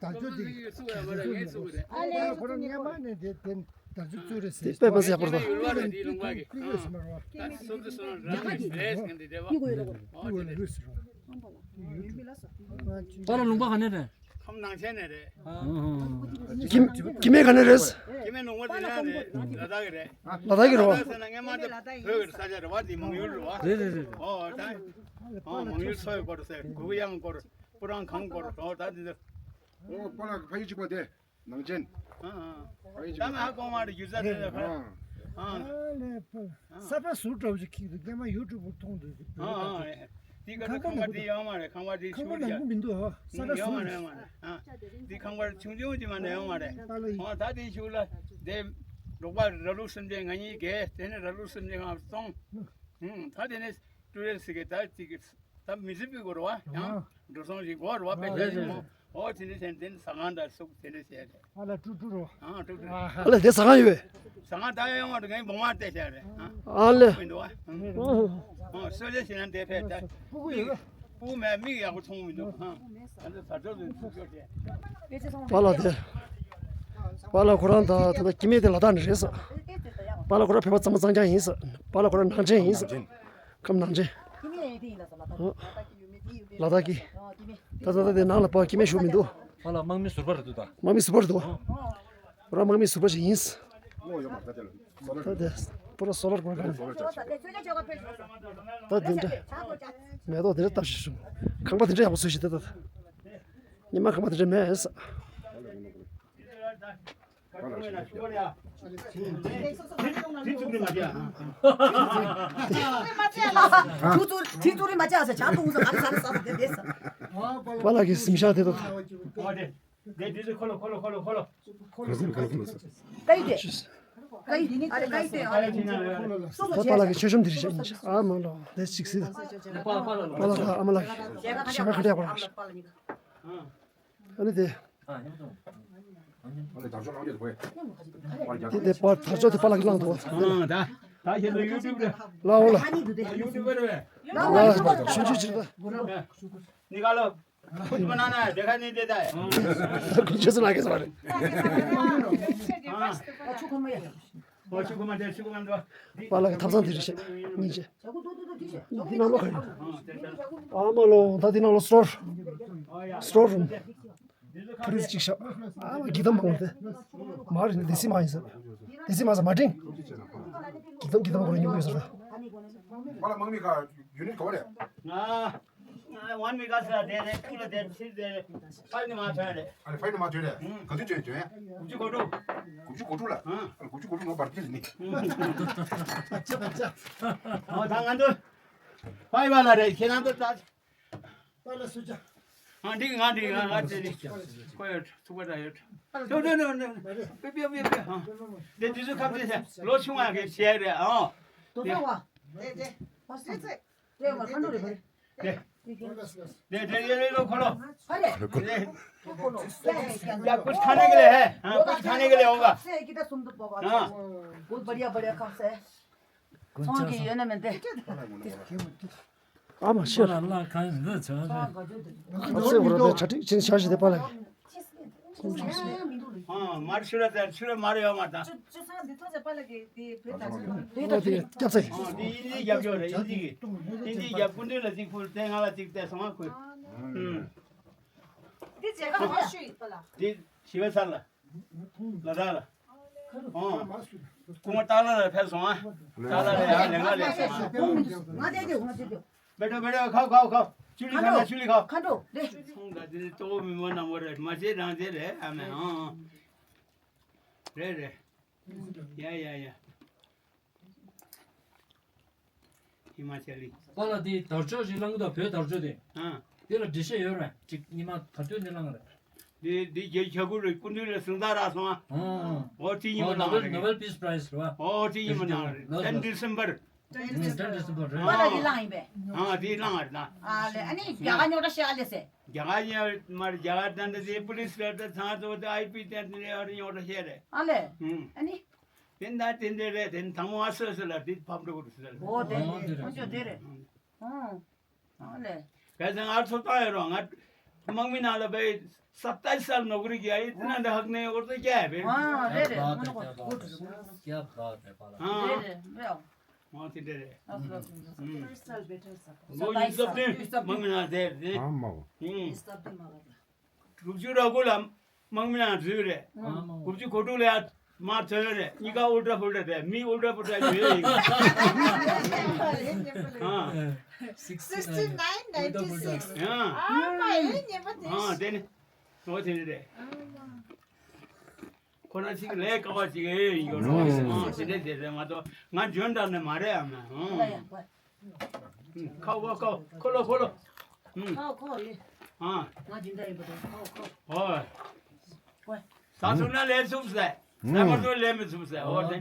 ད་ཆོད་དེ། ཨ་ལེ། ཁོ་རང་སྔོན་མ་ནས་དེ་དེ་ད་ཆོད་ཚོད་རེད་ཟེར། དེ་དཔེ་མ་སྲིད་ཡག་པོ་རེད་ད། ཡུལ་བ་རེད་དེ་ལུང་པ་གི། ཨ། ད་སོ་སོ་སོ་རང་རེད་ཟེར་གི་འདི་རེད་བ། ཨོ་དེ་རེད། པཱ་ལགས་ལུང་པ་ག་ནས་རེད། ཁམས་ནང་ཆེན་ནས་རེད། ཨ། ཨ། ཨ། ཁྱི་ཁྱི་མེད་ག་ནས་རེད། ཁྱི་མེད་ལུང་པ་དེ་ན་རེད། ལ་དྭགས་ཀྱི་རེད། ལ་དྭགས་ཀྱི་རེད་བ། ལ་དྭགས་ཟེར་ན་སྔོན་མ་དེ་བོད་ཀྱི་ས་ཆ་རེད་བ། དེ་མང་ཡུལ་རེད་བ། རེད་རེད་རེད། ཨོ་ད། ཨོ་མང་ཡུལ་མཚོ་ཡི་སྐོར་ཟེར་གུ་གུ་ཡང་སྐོར་སྤུ་རང་གངས་སྐོར་ཨོ་ད་དེ་ཚོ། ཨོ་པཱ་ལགས་ཕ་ཡུལ་གཅིག་པ་དེ་ནང་ཆེན། ཨ་ཨ། ཕ་ཡུལ་གཅིག་ད་ང་ཧ་གོ་མ་རེད་རྒྱུ་ས་དེ་ཚོ་ཁ། ཨ། ཨ་ལེ་པཱ། ས་པ་ཟུར་འདྲ་བོ་ཞིག་ཁྱེར་འདུག་སྔོན་མ་ཡུ་ཊུབ་པར་མཐོང་འདུག་ཨ་ཨ། དེ་ག་ཁང་པ་ཁང་པ་དེ་ཡོད་མ་རེད། ཁང་པ་དེ་ཁང་པ་ཤུལ་ནང་རྒྱ་ཁུ་མི་འདུག་ཧ། ས་ད་ཡོད་མ་རེད། ཡོད་མ་རེད། ཨ། དེ་ཁང་པ་ཆུང་ཆུང་ཅིག་མ་ནས་ཡོད་མ་རེད། ཨ་ལ་ཡིན། ཨོ་ད་དེ་ཤུལ་ལ་དེ་ འབྲོག་པ་ར་ལུག་སེམས་ཅན་ང་གཉིས་བརྒལ། དེ་ནས་ར་ལུག་སེམས་ཅན་ང་སྟོང་། ཧུམ། ད་དེ་ནས་ཀྲུའུ་རེན་ཟེར་གི་ད་ཅིག་གི་ད་མི་ཚེ་སྤུས་དགོས་རེད་བ། ཡང་འགྲོ་སོང་ཞིག་དགོས་རེད་བ། དཔེ་ཆ་ཞིག་མོ། ཨོ་དེ་ནས་དེ་ནས་ཟ་ཁང་འདྲ་སུག་དེ་ནས་བྱས་རེད། ཨ་ལ་ཀྲུ་ཀྲུ་རོ། ཨ་ཀྲུ་ཀྲུ། ཨ་ལ་དེ་ཟ་ཁང་ཡོད་པས། ཟ་ཁང་ད་ཡོང་བ་ངའི་བུ་མོ་བལྟས་བྱས་རེད། ཨ་ལེ། མི་འདུག་བ། ཨོ་གསོལ་ཇ་བྱེད་ན་འདས་ཕེབས་ད། སྤུ་གུ་ཡོད་པས། སྤུ་གུ་མེད། མིག་ཡག་པོ་མཐོང་མི་འདུག་ཨ་ད་ལྟ་ད་ལྟ་ལ་ཐུག་ཤོར་བྱས། པཱ་ལགས་དེ། པཱ་ལགས་ཁོ་རང་ད་ད་ལྟ་སྐྱེ་དམན་དེ་ལ་དྭགས་ནས་རེད་ཟེར། པཱ་ལགས་ཁོ་རང་བོད་པ་གཙང་མ་གཙང་རྐྱང་ཡིན་ཟེར། པཱ་ལགས་ཁོ་རང་ནང་ཆེན་ཡིན་ཟེར། ཁམས་ནང་ཆེན། ལ་དྭགས་ཀྱི། ད་ད་ལྟ་དེ་ནང་ལ་པཱ་སྐྱེ་དམན་ཞུ་མི་འདུག་པཱ་ལགས་དམག་མི་ཟུར་པ་རེད་འདུག་ད། དམག་མི་ཟུར་པ་རེད་འདུག་ཁོ་རང་དམག་མི་ཟུར་པ་ཞིག་ཡིན། ད་དེ་པུ་ར་སོ་ལར་པུ་ར་ག་ནས། ད་དེ་འདྲ། མེ་ཏོག་དེ་འདྲ་བཏབ་ཤིག་བྱུང་། ཁང་པ་དེ་འདྲ་ཡག་པོ་བཟོས་ཤིག་ད་ད། ཉི་མ་ཁང་པ་དེ་འདྲ་མེད་ཟེར། པཱ་ལགས་ཀྱི་གཟིམ་ཤག་དེ་ད། ད་པཱ་ལགས་ཀྱི་མཆོད་གཤོམ་དེ་རེད་ཤག་ཨ་མ་ལོ། དེ་ཅིག་སྲིད། པཱ་ལགས་དང་ཨ་མ་ལགས་ཀྱི་ཞལ་ཁ་ཁ་བྲལ་བ་རེད། ཨ་ནི་དེ། དེ་དེ་པར་དར་ལྕོག་དེ་པཱ་ལགས་ཀྱིས་བླངས་འདུག་ཨ་ད་ད་ཁྱེད་ཚོ་ཡུ་ཊུབ་རེད། ལའོ་ལ། ཡུ་ཊུབ་རེད། ལའོ་ལ་ཆུང་ཆུང་ཅིག་རེད། ནི་ག་ལོ། ཁོ་ཅི་མ་ན་ན་དེ་ཁ་ནི་དེ་ད། ཁོ་ཆུ་ཚོད་ལ་གེ་ཟ་རེད། ཨ་ཆུ་ཁོ་མ་ཡ། ཨོ་ཆུ་ཁོ་མ་དེ་ཆུ་ཁོ་མ་འདུག་པཱ་ལགས་ཀྱི་ཐབ་ཚང་དེ་རེད་ཤག་སྙིང་རྗེ། འདི་ནང་ལོགས་ག་ཡིན། ཨ་མ་ལོ། ད་འདི་ནང་ལོགས་སི་ཊོར། སི་ཊོར་རུམ། ཕ་རི་ཇི་གཅིག་བཞག་ཨ་མ་གི་དམ་མང་དེ། མ་རེད་ནི་དེ་སི་མ་ཡིན་ཟེར། དེ་སི་མ་ཟེར་མ་འགྲིག་གི་དམ་གི་དམ་ཁོ་རང་ཉོ་དགོས་ཟེར། པཱ་ལགས་དམག་མི་ག་ཡུ་ནིཊ་ག་བ་རེད། ང་ང་ཝན་མི་ག་ས་དེ་རེད། ཁུ་ལ་དེ་ཕྱིར་དེ་རེད། ཕ་ནི་མ་ཐོན་རེད། ཨ་ནི་ཕ་ནི་མ་ཐོན་རེད། ཨུམ། ག་དུས་ཐོན་ཐོན། དགུ་བཅུ་གོ་དྲུག་དགུ་བཅུ་གོ་དྲུག་ལ། ཨུམ། དགུ་བཅུ་གོ་དྲུག་ལ་བར་དུ་ནི། ཨུམ། ཨོ་ད་ང་ཚོ་ཕ་ཡི་བ་ལ་རེད། ཁྱེད་རང་ཚོ་ད། པཱ་ལགས་སུ་ཅག་ཨ་འགྲིག་ང་འགྲིག་ང་ང་དེ་ནི་ཁོ་ཡོད་ཐུག་པ་ད་ཡོད། ཐུག་ཐུག་ཐུག་ཐུག་པེ་པེ་པེ་པེ། ཨ་དེ་དུས་སུ་ཁམས་ཚེ་ལོ་ཆུང་བ་གི་བྱས་རེད། ཨོ། དོ་ཚོ་བ། དེ་དེ་དེ་དེ་དེ་ལོ་ཁོ་ལོ། ཨ་རེ། ཡ་कुछ खाने के लिए है? हाँ, कुछ खाने के लिए होगा। बहुत बढ़िया, बढ़िया खाओ से। ཚོང་གི་ཡོད་ན་མིན་ཏེ། ཨ་མ་ཤི་ལ་ལ་གང་འདི་ཚོ་རེད། ཨ་སེ་བོ་ར་དེ་ཆ་ཁྲིག་ཅིན་ཤ་ཞི་དེ་པ་ལ། ཨ་མར་ཤུ་ར་དེ་ཤུ་ར་མར་ཡོད་མ་ད། ཨ་དེ་སྐྱབས་སེ། ཨ་དེ་ཨིན་ཇི་རྒྱབ་ཡོད་རེད། ཨིན་ཇི་གི་ཨིན་ཇི་རྒྱབ་སྐུ་མདུན་ལ་གཅིག་ཕུལ་ཏེ་ང་ལ་གཅིག་སྟེར་སོང་ཨ་ཁུ། ཨུམ། དེ་ཞི་བ་ས་ལ། ལ་དྭགས་ལ། ཨོ། སྐུ་ངོ་ཏཱ་ལ་ལ་ཕེབས་སོང་ཨ། ཏཱ་ལ་ལ་ཡང་ལས་ང་ལས་སོང་ཨ། ང་དེ་དེ་ང་དེ་དེ། བེ་ཏོ་བེ་ཏོ་ཁའོ་ཁའོ་ཁའོ། ཅུ་ལི་ཁ་ན་ཅུ་ལི་ཁའོ། ཁ་འགྲོ་རེད། ཚོང་ད་དེ་ཏོ་མི་མོ་ནང་བོ་རེད། མ་བྱེད་རང་བྱེད་རེད། ཨ་མེ་ཨོ། རེད་རེད། ཡ་ཡ་ཡ། ཧི་མ་ཅལ་ལི། པཱ་ལགས་དེ་དར་ལྕོག་ཅིག་བླངས་འདུག་བོད་དར་ལྕོག་དེ། ཨ། དེ་ལ་འགྲེལ་བཤད་ཡོད་རེད། ཅིག་ཉི་མ་ག་དུས་ནས་བླངས་རེད། དེ་དེ་རྒྱལ་ཁྱ་གུ་རེད། སྐུ་མདུན་ལ་གཟེངས་རྟགས་རག་སོང་ཨ། ཨ། ཨོ་དེ་ཉི་མ་ནང་རེད། Nobel Peace Prize རེད་བ། ཨོ་དེ་ཉི་མ་ནང་རེད། Ten December། ཨ། Ten December རེད། པཱ་ལགས་དེ་བླངས་ཡིན་པས། ཨ་དེ་བླངས་རེད་ད། ཨ་ལེ་ཨ་ནི་རྒྱ་གར་རྙོག་དྲ་བཤད་ཨ་ལེ་ཟེར། རྒྱ་གར་རྙོག་མར་རྒྱ་གར་ད་འདྲ་དེ་པུ་ལིས་རེད་ད་ཚང་ཚོ་དེ་ཨའི་པི་དེ་འདྲ་རྙོག་དྲ་བཤད་རེད། ཨ་ལེ། ཨ་ནི། དེ་འདྲ་དེ་འདྲ་རེད། དེ་དང་མོ་ཨ་སོ་སོ་ལ་དེ་ཕབ་འགྲོ་གི་རེད་ཟེར། ཨོ་དེ་ཨོ་དེ་རེད། ཨོ་དེ་རེད། ཨོ། ཨ་ལེ། གལ་སྲིད་ང་ཚོ་བཏང་ཡོད་རོགས་ང་དམག་མི་ནང་ལ་བས་ས་ཏ་ས་ནོ་ག་རི་གི་ཨ་ཡི་ཏི་ན་འདི་ཧག་ནས་འོར་དུ་རྒྱ་བས། ཨ་རེད་རེད། ཁྱབ་བདག་རེད་པཱ་ལགས། ཨ། རེད་རེད་རེད། ཨོ་དེ་འདྲ་རེད། ཨ་ལེ། ལོ་ཉི་ཤུ་རྩ་བདུན་དམག་མི་ནང་བསྡད་རེད། ཨ་མ། ཨུ། དྲུག་ཅུ་རེ་དགུ་ལ་དམག་མི་ནང་འཛུལ་རེད། དགུ་བཅུ་གོ་དྲུག་ལ་ཡར་མར་ཐོན་རེད། གཉིས་ཀ་ཨུལ་ཊ་ཕུལ་ཊ་རེད། མི་ཨུལ་ཊ་ཕུལ་ཊ་ཡོད་ཡིན། ཨ། Sixty-nine ninety-six. ཨ་མ་ཨེ་ཉེས་པ་དེ། ཨ་དེ་ནི། ཨོ་དེ་ནི་རེད། ཁོ་རང་ཅིག་ལས་ཀ་བ་ཅིག་ཨེ་ཡོད་རེད། ཨ་དེ་འདྲ་དེ་རེད་མ་གཏོགས་ང་འཇོན་དྲགས་ནི་མ་རེད། ཨ་མ། ཨ། ཁའོ་ཁའོ་ཁའོ། ཁོ་ལོ་ཁོ་ལོ། ཁའོ་ཁའོ་ཡེ། ཨ། ང་ཇི་འདྲ་ཡིན་པ་དང་ཁའོ་ཁའོ། ཨོ། ཝེ། ས་སུ་ན་ལས་སུབ་ཟེ། ས་མ་ཐོ་ལས་མི་ཚུགས་ཟེར། འོ་དེ།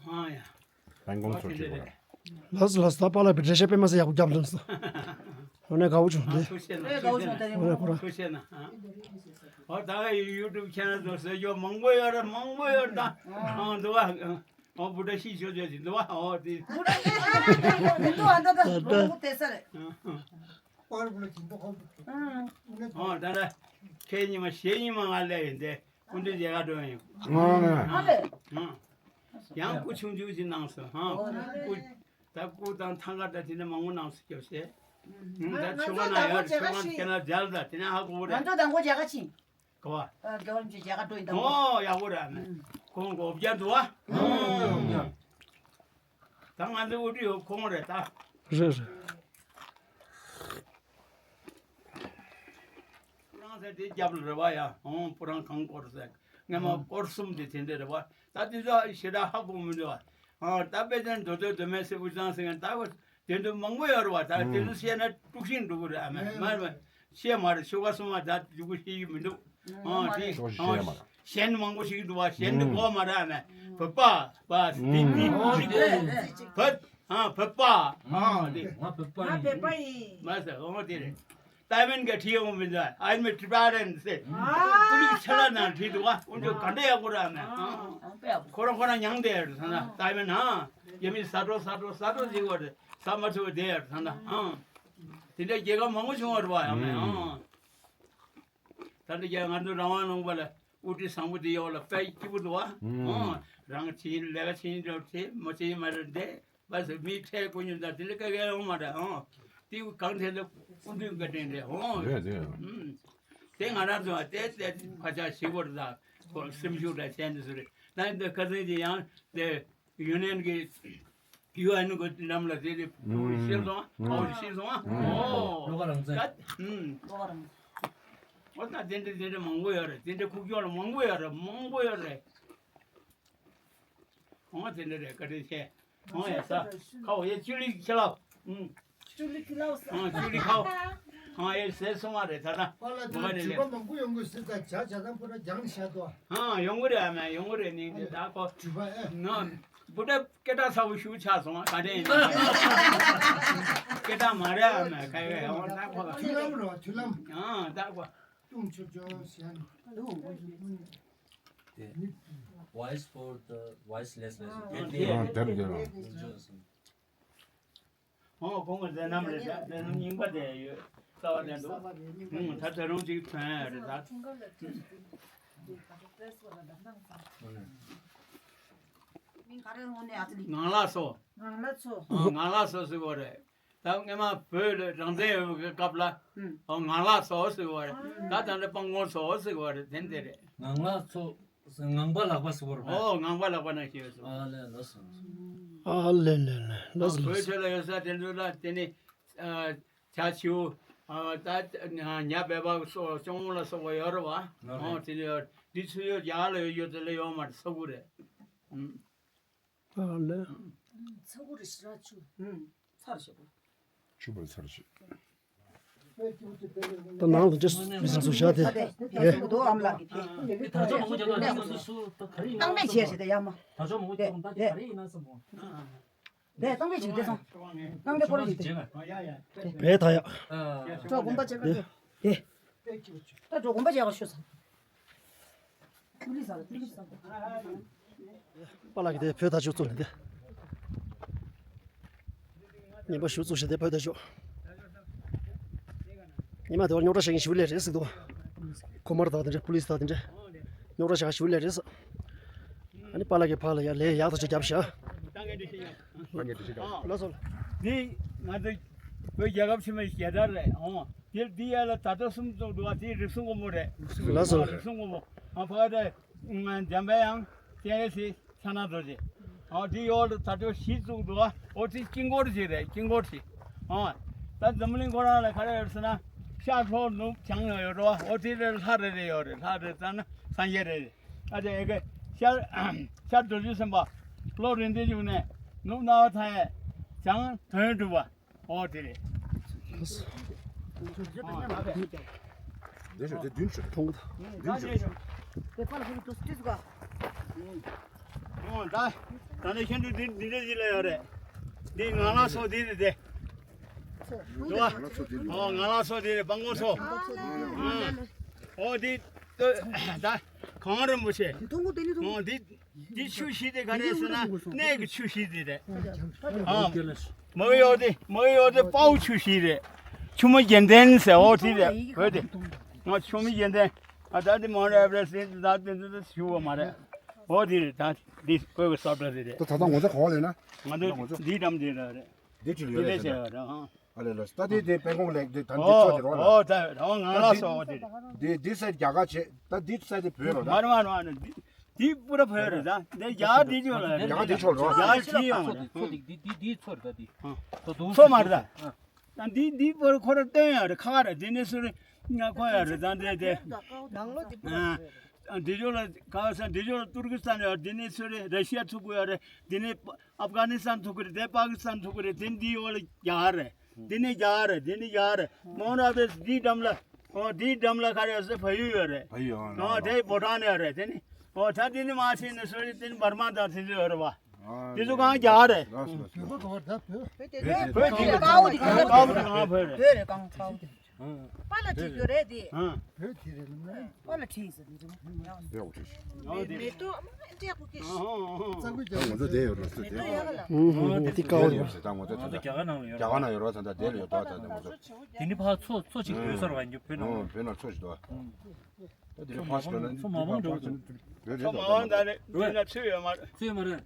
ཨ་ཡ། ད་དགོང་ཚོ་ཅིག་གོ། ལགས་སོ་ལགས་སོ། ད་པཱ་ལགས་པའི་འགྲེལ་བཤད་དཔེ་མ་སྲིད་ཡག་པོ་བརྒྱབ་འདུག་ཟེར། འོ་ནས་དགའ་བོ་བྱུང་དེ། ཐུགས་རྗེ་གནང་། ཐུགས་རྗེ་གནང་། ཨ། འོ་ནས་ཁོ་རང་། ཐུགས་རྗེ་གནང་། ཨ། འོ་ད་ག་ཡུ་ཊུབ་ཆེ་ནལ་དུ་ཟེར་རྒྱུ་མང་པོ་ཡོད་རེད། མང་པོ་ཡོད་རེད་ད། ཨ་འདུག་བ། ཨོ་བུ་ཏྲ་ཤི་ཤོ་ཅོ་ཅི་འདུག་བ། ཨོ་དེ། བུ་ཏྲ་ཤི་ཤོ་ཅོ་ཅི་འདུག་བ། ད་ད་ལོ་ངོ་དེ་ས་རེད། ཨོ་ད་ལྟ་ཁྱེད་ཉི་མ་གཞེས་ཉི་མ་ང་སླེབས་ཡིན་ཏེ། སྐུ་མདུན་མཇལ་ཁ་འགྲོ་ཡིན། ཨ་ལེ། ཡང་སྐུ་ཆུང་ཆུང་ཅིག་གནང་སོང་། ཧང་། སྐུ། ད་སྐུ་དང་ཐང་ག་ད་དེ་ནས་མང་པོ་གནང་སོང་སྐྱོབ་བྱས། ད་ཆོ་ག་ན་ཡོད་རེད། ཆོ་ག་ཁྱེད་ན་མཇལ་ད་དེ་ནས་ཧ་གོ་བོ་རེད། ང་ཚོ་དང་པོ་མཇལ་ཁ་ཕྱིན། ག་བ། རྒྱལ་བ་རིན་པོ་ཆེ་མཇལ་ཁ་འགྲོ་ཡིན་དང་པོ། ཨོ་ཡག་པོ་རེད་ཨ་མས། ཁོང་གོ་བརྒྱ་འདུག་ཨ། ད་ང་ཚོ་དབུ་ཁྲིད་ཁོང་རེད་ད། རེད་རེད། སྤུ་རང་ཟེར་དེ་རྒྱབ་ལ་རེད་བ་ཡ། ཨོང་སྤུ་རང་གང་སྐོར་ཟེར། སྔ་མ་སྐོར་གསུམ་དེ་དེ་འདྲ་རེད་བ། ད་དེ་ཚོ་ཞེ་དྲག་ཧ་གོ་མི་འདུག་བ། ཨ་ད་དཔེ་ཅན་མདོ་སྟོད་མདོ་སྨད་ཟེར་དབུས་གཙང་ཟེར་མཁན་ད་བ་དེ་འདྲ་མང་པོ་ཡོད་རེད་བ། ད་དེ་ཚོ་བཤད་ན་དཀྲུག་ཤིང་འགྲོ་གི་རེད་ཨ་མ། མ་རེད་བ། བཤད་མ་རེད། ཆོལ་ཁ་གསུམ་མ་ད་འཇུག་གི་ཤེས་ཀྱི་མི་འདུག་ཨ་དེ་ཆོལ་ཁ་ཤེས་མ་རེད། གཞན་མང་པོ་ཞིག་འདུག་བ། གཞན་འདི་གོ་མ་རེད་ཨ་མ། བོད་པ་བ་དེ་དེ་བོད། ཨ་བོད་པ། ཨ་དེ། ང་བོད་པ་ཡིན། ང་བོད་པ་ཡིན། མ་ཟེར། འོ་དེ་རེད། ཏའི་ཝན་ག་བྲིས་ཡོང་མི་འདུག་ཨ་མི་ཊི་བེ་ཊན་ཟེར། ཨ། པུ་ལིས་ཆ་ལ་ནང་བྲིས་འདུག་ཨ་འོ་འདི་ག་འདྲ་ཡག་པོ་རེད་ཨ་མ། ཨ། ཁོ་རང་ཁོ་རང་མྱངས་བསྡད་ཡོད་རེད་ཟེར་ན། ཏའི་ཝན་ཨ། རྒྱ་མི་ཟ་འགྲོ་ཟ་འགྲོ་ཟ་འགྲོ་ཟེར་བ་རེད། ཟ་མ་ཐུབ་པ་བསྡད་ཡོད་རེད་ཟེར་ན། ཨ། དེ་འདྲ་རྒྱལ་ཁབ་མང་པོ་བྱུང་བ་རེད་བ་ཡང་མེད། ཨ། ད་ལྟ་རྒྱ་ང་ཚོ་རང་དབང་ལུང་པ་ལ་དབུ་ཁྲིད་བཟང་པོ་དེ་ཡོད་ལ་དཔེ་སྐྱིད་པོ་འདུག་བ། ཨོ། རང་བྱེད་ལས་ཀ་བྱེད་འགྲོ་དེ་མ་བྱེད་མ་རེད་དེ་བ་ཟེར། མི་ཁྲལ་དགོས་ཉོ་ད་དེ་ལས་ཀ་ག་ཡོང་མ་རེད། ཨོ། དེ་གང་ཐད་ལ་སྐུ་མདུན་བཀའ་དྲིན་རེད། ཨོ། རེད་རེད། ཨུམ། དེ་ང་རང་ཚོ་དེ་དེ་ཕ་ཆག་ཞིག་པོ་རེད། ད་ཁོ་སེམས་ཤུགས་ད་བྱས་འདི་ཚོ་རེད། ད་འདི་ཁ་སང་ཅིག་ཡང་དེ། ཡུན་ནན་གྱི་ཡུ་ཨེན་གྱི་ལམ་ལ་དེ་དེ་ཕུ་ཤེས་སོང་། ཨོ་ཤེས་སོང་། ཨོ། ལོ་ག་རང་བཙན། ད་ཨུམ། ལོ་ག་རང་བཙན། ཨོ་ད་དེ་འདྲ་དེ་འདྲ་མང་པོ་ཡོད་རེད། དེ་འདྲ་ཁུག་ཀྱོག་ལ་མང་པོ་ཡོད་རེད། མང་པོ་ཡོད་རེད། ཨོ་དེ་འདྲ་རེད། བཀའ་དྲིན་ཆེ། ཨོ་ཡ་ས་ཁ་བ་ཡ་ཅུ་ལི་ཁྱི་ལ། ཨུམ། ཅུ་ལི་ཁྱི་ལ་ས། ཨོ་ཅུ་ལི་ཁ་བ། ཨོ་ཡ་ཟས་སོང་བ་རེད་ད་ད། པཱ་ལགས་དེ་ནས་ལས། དྲི་བ་མང་པོ་ཡོང་གི་ཟེར། ད་བྱ་བྱ་དང་པོ་ར་རྒྱང་བཤད་དོ། ཨ་ཡོང་གི་རེད་ཨ་མ། ཡོང་གི་རེད། ནི་ད་ཁོ་དྲི་བ་ཨེ། ནོ། བུ་ད་སྐད་གྲགས་ཚ་བོ་ཞུ་ཆགས་སོང་། ཨ་ག་འདྲ་ཡིན། སྐད་གྲགས་མ་རེད་ཨ་མ། ཁ་ཡོད་ཡོང་ད་ཁོ་ལ། མཐུན་ལམ་རོ་མཐུན་ལམ། ཨ་ད་ཁོ། ཏུང་ཆོ་ཅོ་ཞན། དེ། Voice for the voiceless ལ་ཞིག་དེ། ཨ་དེབ་དེ་རོ། ཨོ་གོང་གི་མཛད་རྣམ་རེད། ད་མཛད་རྣམ་རྙིང་པ་དེ་ཡོད། རྩ་བ་ལྡན་འདུག་ཨང་། ད་ད་རུང་ཅིག་ཐོན་ཡ་རེད་ད། མིང་ག་རེ་ངོ་ནས་ཨ་ཙི་ལི། ངང་ལགས་སོ། ངང་ལགས་སོ། ཨ་ངང་ལགས་སོ་ཟེར་བ་རེད། ད་སྔས་མ་བོད་ལ་རང་བཙན་ཡོད་པའི་སྐབས་ལ། ཨང་། ཨོ་ངང་ལགས་སོ་ཟེར་བ་རེད། ད་ད་ལྟ་སྤང་གོང་སོ་ཟེར་བ་རེད། དེ་འདི་རེད། ངང་ལགས་སོ། ངང་པ་ལགས་པ་ཟེར་བ་རེད། ཨོ་ངང་པ་ལགས་པ་ནང་བཞིན་ཡོད་སོ། ཨ་ལེ་ལགས་སོ། ཨ་ལེ་ལེ་ལེ་ལགས་སོ། བོད་ཆོས་ལ་ཡོད་ས་དེ་ཚོ་ལ་དེ་ནི། བྱ་བྱིའུ། ད་ཉ་སྦལ་པ་སོགས་གཅོང་མོ་ལ་སོགས་པ་ཡོད་རེད་བ། ཨོ་དེ་ལ་ཡོད། འདི་ཚོ་ཡོད་རྒྱ་གར་ལ་ཡོད། ཡོད་དེ་ལ་ཡོད་མ་རེད། ས་ཁུ་རེད། ཨ་ལེ། ཚ་བོ་རེ་ཞིག་ར་ཆུ། ཚར་ཞེ་པོ། ཆུ་བར་ཚར་ཞེ། ད་ནང་ལ་ཅི་མི་སང་སུ་བཞག་དེ། ཨེ། དོ་ཨམ་ལགས་ཀྱི་དེ། ད་ཅོ་མོ་ཅོ་ལ་སང་སུ་སུ་ད་ག་རེ་ཡིན་ན། བཏང་མེད་བྱས་ཞེ་དེ་ཡ་མ། ད་ཅོ་མོ་ཅོ་ད་ག་རེ་ཡིན་ན་སང་མོ། དེ་བཏང་མེད་བྱས་དེ་སང་། བཏང་མེད་སྐོར་ཞིག་དེ། བས་ད་ཡ། ཅོ་དགོན་པ་ཅེ་ག་དེ། དེ། ད་ཅོ་དགོན་པ་ཅེ་ག་ཤོད་སང་། པཱ་ལགས་ཀྱིས་དེ་བོད་ད་ཅུ་བཙུགས་ནས་དེ། ཉིན་པ་ཞུ་བཙུགས་ཤིང་དེ་བོད་ད་ཅུ། ཉི་མ་དེ་བར་རྙོག་དྲ་བཤད་མཁན་ཞིག་སླེབས་རེད་ཟེར་འདུག་ཁོ་མར་དག་དེ་འདྲ། པུ་ལིས་དག་དེ་འདྲ། རྙོག་དྲ་བཤད་མཁན་ཞིག་སླེབས་རེད་ཟེར། ཨ་ནི་པཱ་ལགས་ཀྱིས་ཕར་ལ་ཡར་ལན་ཡག་ཐག་ཆོད་བརྒྱབ་ཤག་ལགས་སོ། འདི་ང་ཚོ་བོད་རྒྱལ་ཁབ་ཆེན་མོའི་རྒྱལ་དར་རེད། ཨོ། དེ་འདི་ཡ་ལ་ད་ལྟ་གསུམ་བཙུགས་འདུག་བ། དེ་རིགས་གསུམ་དབང་པོ་རེད། ལགས་སོ། རིགས་གསུམ་དབང་པོ། ཨ་ཕ་ག་དེ་འཇམ་དཔལ་དབྱངས། སྤྱན་རས་གཟིགས། ཕྱག་ན་རྡོ་རྗེ། ཨ་འདི་ཡོད་ད་ལྟ་བཞི་བཙུགས་འདུག་བ། ཨོ་དེ་དཀྱིལ་འཁོར་ཅིག་རེད། དཀྱིལ་འཁོར་ཅིག་ཨ་ད་འཛམ་གླིང་ཁོ་རང་ལ་ག་རེ་ཡོད་ཟེར་ན། ཤར་ལྷོ་ནུབ་བྱང་ཡོད་རེད་བ། ཨོ་དེ་རེད། ལྷ་རེ་རེ་ཡོད་རེད། ལྷ་རེ་ཙ་ན་སངས་རྒྱས་རེ་རེད། ཨ་དེ་ཨེ་ཀེ་ཤར་ཤར་རྡོ་རྗེ་སེམས་དཔའ། ལྷོ་རིན་ཆེན་འབྱུང་གནས། ནུབ་སྣང་བ་མཐའ་ཡས། བྱང་དོན་གྲུབ་པ། ཨོ་དེ་རེད། འདི་ཤོག་འདི་བདུན་ཤོག་མཐོང་གི་འདུག་བདུན་ཤོག་ཨོ་ད། ད་ནི་ཁྱེད་ཚོ་འདི་འདི་འདྲ་ཞིག་ལ་ཡོད་རེད། འདི་ང་ལ་སོ་འདི་རེད་དེ། ང་ལ་སོ་འདི་རེད། སྤང་གོང་སོ། ཨོ་འདི་ད་གངས་རིན་པོ་ཆེ། ཨོ་འདི། འདི་ཆུ་བཞི་དེ་ག་རེ་ཟེར་ན་གནས་ཀྱི་ཆུ་བཞི་དེ་རེད། ཨ། མ་གི་ཡོད་དེ་མ་གི་ཡོད་དེ་དཔའ་བོ་ཆུ་བཞི་རེད། ཆུ་མོ་རྒྱལ་མཚན་ཟེར་འོ་དེ་རེད། འོ་དེ། ང་ཆུ་མོ་རྒྱལ་མཚན། ཨ་ད་དེ་མོན་ཨེ་ཝ་རེ་སི་ད་དེ་ཚོ་ཞུ་བ་མ་རེད། འོ་དེ་རེད། ད་འདི་བོད་ཀྱི་ས་བཀྲ་དེ་རེད། ད་ད་ལྟ་ངོ་ཚ་ག་བ་ལེན་ན། ང་ཚོ་འདི་འགྲམ་དེ་རེད། འདི་ཁྲིད་ཡོད་རེད་ཟེར། ཨ་ལེ་ལེ། ད་དེ་དེ་དཔལ་ཁོང་ལེགས་དེ་ད་འདི་ཚོ་དེ་རོགས་ལ། ཨོ་ད་རོགས་ང་ལ་སོ་འོ་དེ་རེད། འདི་འདི་ས་རྒྱ་གར་བྱེད། ད་འདི་ས་དེ་བོད་རོགས་ད། མ་རེད་མ་རེད། འདི་འདི་པུ་ར་བོད་རེད་ད། འདི་རྒྱ་གར་འདི་ཅོ་ལ་རེད། རྒྱ་གར་འདི་ཆོ་རོགས། རྒྱ་གར་ཅི་ཡོང་རེད། ཚོ་འདི་འདི་འདི་ཚོ་རེད་ད་འདི། ཚོ་འདུག་ཚོ་མ་རེད་ད། ད་འདི་འདི་པུ་ར་ཁོ་ར་སྟོན་ཡ་རེད། ཁ་ར་འདི་ནས་སུ་རེད། ང་ཁོ་ཡ་རེད་ད་འདི་དེ། ནང་ལོ་འདི་པུ་ར་བོད་རེད། འདི་ཅོ་ལ་ག་ས་འདི་ཅོ་ལ་ཏུར་ཀི་སི་ཐན་ཡོད། འདི་ནས་སུ་རེད། ར་ཤི་ཡ་ཚུགས་ཀྱི་ཡོད་རེད། འདི་ནས་ཨབ་གྷ་ནི་སི་ཐན་ཐུག་གི་རེད། དེ་པ་ཀི་སི་ཐན་ཐུག་གི་རེད། དེ་འདི་ཡོད་ལ་རྒྱ་གར་རེད། འདི་ནི་རྒྱ་གར་རེད། འདི་ནི་རྒྱ་གར་རེད། མོན་ཨེ་ཝ་རེ་སི་འདི་འགྲམ་ལ། ཨོ་འདི་འགྲམ་ལ་ག་རེ་ཡོད་ཟེར་བལ་ཡུལ་ཡོད་རེད། བལ་ཡུལ་ཡོད། ཨོ་དེ་བྷོ་ཊན་ཡོད་རེད། དེ་ནི་ཨོ་ད་དེ་ནི་མ་ཤེས་ནི་སུ་རེད། དེ་ནི་འབར་མ་དང་དེ་ཚོ་ཡོད་རེད་བ། དེ་ཚོ་གང་རྒྱ་གར་རེད། བོད་ཀྱི་དཀར་པོ་དེ་གང་བོད་རེད། དཀར་པོ་དེ་གང་བོད་རེད། བོད་རེད། གང་བོད་དེ། པཱ་ལགས་བྲིས་ཡོད་རེད་དེ། ཨ། བོད་དེ་རེད་ལ། པཱ་ལགས་བྲིས་ཟེར་དེ་ཚོ། བོད་ཀྱི་བྲིས། མེ་ཏོག་འདྲ་པོ་སྐྱེས། ང་ཚོ་དེ་ཡོད་ལ་སུ་དེ། མེ་ཏོག་ཡག་ལ། ཨུ་ཧུ། དེ་དཀར་པོ་ཡོད་ཟེར། ད་ང་ཚོ་དེ་ད་རྒྱ་གར་ནང་ལ་ཡོད་རེད། རྒྱ་གར་ནང་ཡོད་རེད། ད་ད་དེ་ལ་ཡོད་ད། ད་ད་ང་ཚོ། དེ་ནི་ཕར་མཚོ་མཚོ་གཅིག་བོད་སར་བ་ཡིན་རྒྱུ། བོད་ནང་། ཨོ་བོད་ནང་མཚོ་ཞིག་འདུག་ཨ། ད་དེ་ནི་ཕར་ཞིག་ཡོད་ན་མཚོ་མ་མང་འགྲོ་འགྲོ། བོད་རེད། མཚོ་མ་མང་ད་ནི་འདི་ན་ཚུད་ཡོད་མ་རེད། ཚུད་ཡོད་མ་རེད།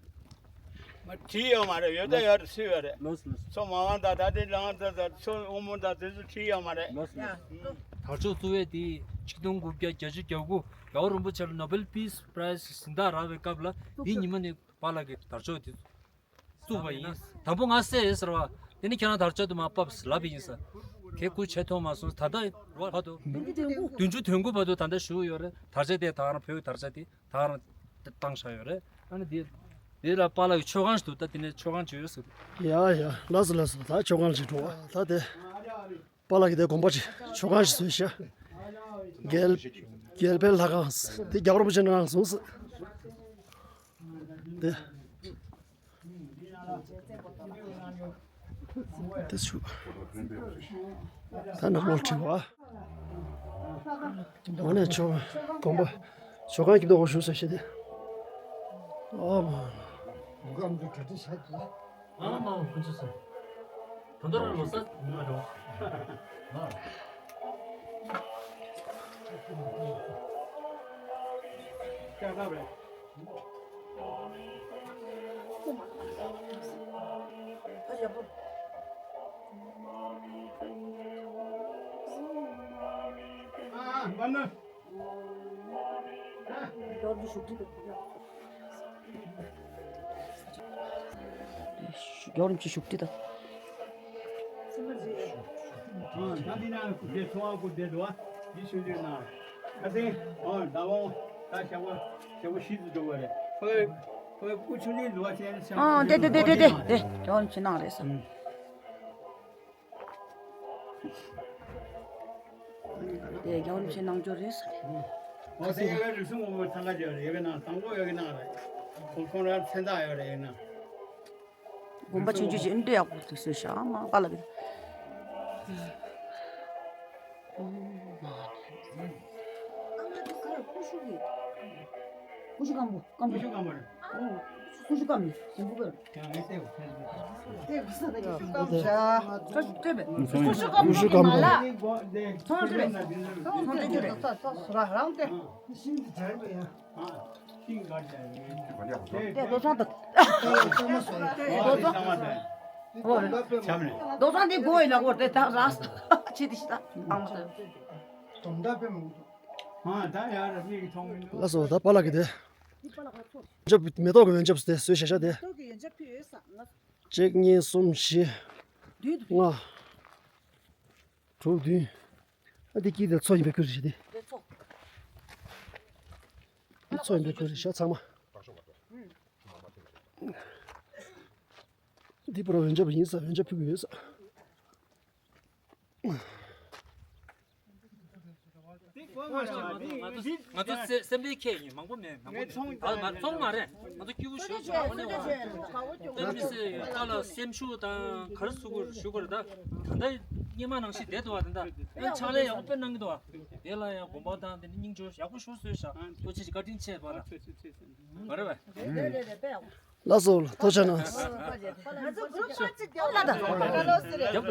མ་བྲིས་ཡོད་མ་རེད། ཡོད་ད་ཡོད་རེད། སུས་ཡོད་རེད། ལོས་ལོས། མཚོ་མ་དབང་དང་ད་ལྟའི་ལང་ད་ད་མཚོ་དབུ་མོ་དང་དེ་ཚོ་བྲིས་ཡོད་མ་རེད། ལོས་ལོས། དར་ལྕོག་བཙུགས་པའི་དེ་ཆིག་སྟོང་དགུ་བརྒྱ་བརྒྱད་ཅུ་གྱ་དགུ་རྒྱལ་བ་རིན་པོ་ཆེ་ལ་ནོ་བེལ་པིས་པྲའི་ཛི་གཟེངས་རྟགས་རག་པའི་སྐབས་ལ་དེའི་ཉི་མ་ནས་པཱ་ལགས་ཀྱིས་དར་ལྕོག་དེ་བཙུགས་པ་ཡིན། དང་པོ་ང་བསད་ཟེར་བ། དེ་ནས་ཁྱེད་རང་དར་ལྕོག་དེ་མར་ཕབ་ལབ་པ་ཡིན་ཟེར། དེ་སྐུ་བྱེད་ཐུབ་མ་སོང་། ད་ལྟ་བར་དུ་བདུན་ཅུ་དོན་དགུ་བར་དུ་ད་ལྟ་བཞུགས་ཡོད་རེད། དར་ལྕོག་དེ་ད་རང་བོད་ཀྱི་དར་ལྕོག་དེ། ད་རང་བཏང་བཞག་ཡོད་རེད། ཨ་ནི་འདི་འདི་ལ་པཱ་ལགས་ཀྱི་མཆོད་ཁང་ཞིག་འདུག་ད་དེ་ནས་མཆོད་ཁང་ཅིག་ཡོད་ཟེར། ཡ་ཡ། ལགས་སོ་ལགས་སོ། ད་མཆོད་ཁང་ཅིག་འགྲོ་བ། ད་དེ་པཱ་ལགས་ཀྱི་དེ་དགོན་པ་ཅིག་མཆོད་ཁང་ཞིག་བཟོས་ཤག་རྒྱལ་རྒྱལ་པོའི་ལྷ་ཁང་། དེ་རྒྱལ་བ་རིན་པོ་ཆེ་ལྷ་ཁང་བཟོས་ཟེར། དེ། དེ་ཚུ། ད་ནང་ལོགས་ཁྲིད་པ། འོ་ནས་ཆོ་དགོན་པ་ཆོ་ག་གི་འདུག་གོ་ཞུ་ས་ཞེས་ཏེ། ཨ་མ། ཨ་མ་ཁོ་ཚོ་ས། ད་ལྟ་རང་ལོ་ས་མ་འགྲོ། ལྕགས་ཐབ་རེད། ཨ། དེ་དེ་དེ་དེ་དེ་དེ་ཇོན་ཆི་ནང་རེད་ས། དེ་ཇོན་ཆི་ནང་ཇོ་རེད་ས། ཨོ་དེ་ཡ་རིགས་སུ་ངོ་མ་ཚང་ཁ་ཇོ་རེད། ཡོད་གི་ན་དང་པོ་ཡོད་གི་ན་རེད། ཁོང་ཁོང་ར་མཚན་རྟགས་ཡོད་རེད་ཡིན་ན། དགོན་པ་ཆུང་ཆུང་ཞིག་འདི་ཡག་པོ་དེ་བཟོས་ཤག་མ་པ་ལ་གི། ཀུ་ཤུ་སྐམ་པོ་སྐམ་པོ། ཀུ་ཤུ་སྐམ་པོ་རེད། ཀུ་ཤུ་སྐམ་པོ་ཞིམ་པོ་གི། ཀུ་ཤུ་སྐམ་པོ། ཚོང་སྤྲད་པས། ཚོང་སྤྲད་རྒྱུ་རེད། ཚོང་སྤྲད་རྒྱུ་རེད། དེ་རྡོ་ཚང་དང་། རྡོ་ཚང་། རྡོ་ཚང་འདི་སྒོ་ཡིན་ལ་སྒོ་དེ་ད་ར་ཆེ་དེ་ཤི་ད་ཨང་ད། ལགས་སོ། ད་པཱ་ལགས་ཀྱི་དེ། འཇབ་མེ་ཏོག་གི་འོན་ཆབ་དེ་བཟོས་བཞག་བཞག་དེ། གཅིག་གཉིས་གསུམ་བཞི། ལྔ། དྲུག་བདུན། ཨ་འདི་དཀྱིལ་དེ་མཚོ་ཡིན་པའི་ཁུལ་རེད་དེ། འདི་མཚོ་ཡིན་པའི་ཁུལ་རེད་ཤག་ཚང་མ། འདི་པུ་ར་འོན་ཆབ་ཡིན་ས། འོན་ཆབ་ཕུལ་གྱི་ཡོད་ས། ང་ཚོ་སེམས་པའི་ཁྱད་ཡིན། མང་པོ་མེད། མང་པོ་མེད། ང་ཚོ་སྐྱིད་པོ་ཞིག་ཨ་ནི་མི་སེར་ད་ལ་སེམས་ཤུགས་དང་ག་རེ་ཟུག་གོ་ཞུ་དགོས་རེད། ད་ད་ལྟ་སྔོན་མ་ནང་བཞིན་བསྡད་འདུག་བ། ད་ལྟ་ཕྱག་ལས་ཡག་པོ་དཔེ་གནང་གི་འདུག་བ། དེ་ལ་ཡང་དགོངས་པ་དང་དེ་ནི་སྙིང་རྗེ་ཡག་པོ་ཞུ་གསོལ་ཤག་ཐུགས་རྗེ་ཆེ། བཀའ་དྲིན་ཆེ་བ་ལ། མ་རེད་བས། ལགས་སོ། ཐུགས་རྗེ་གནང་།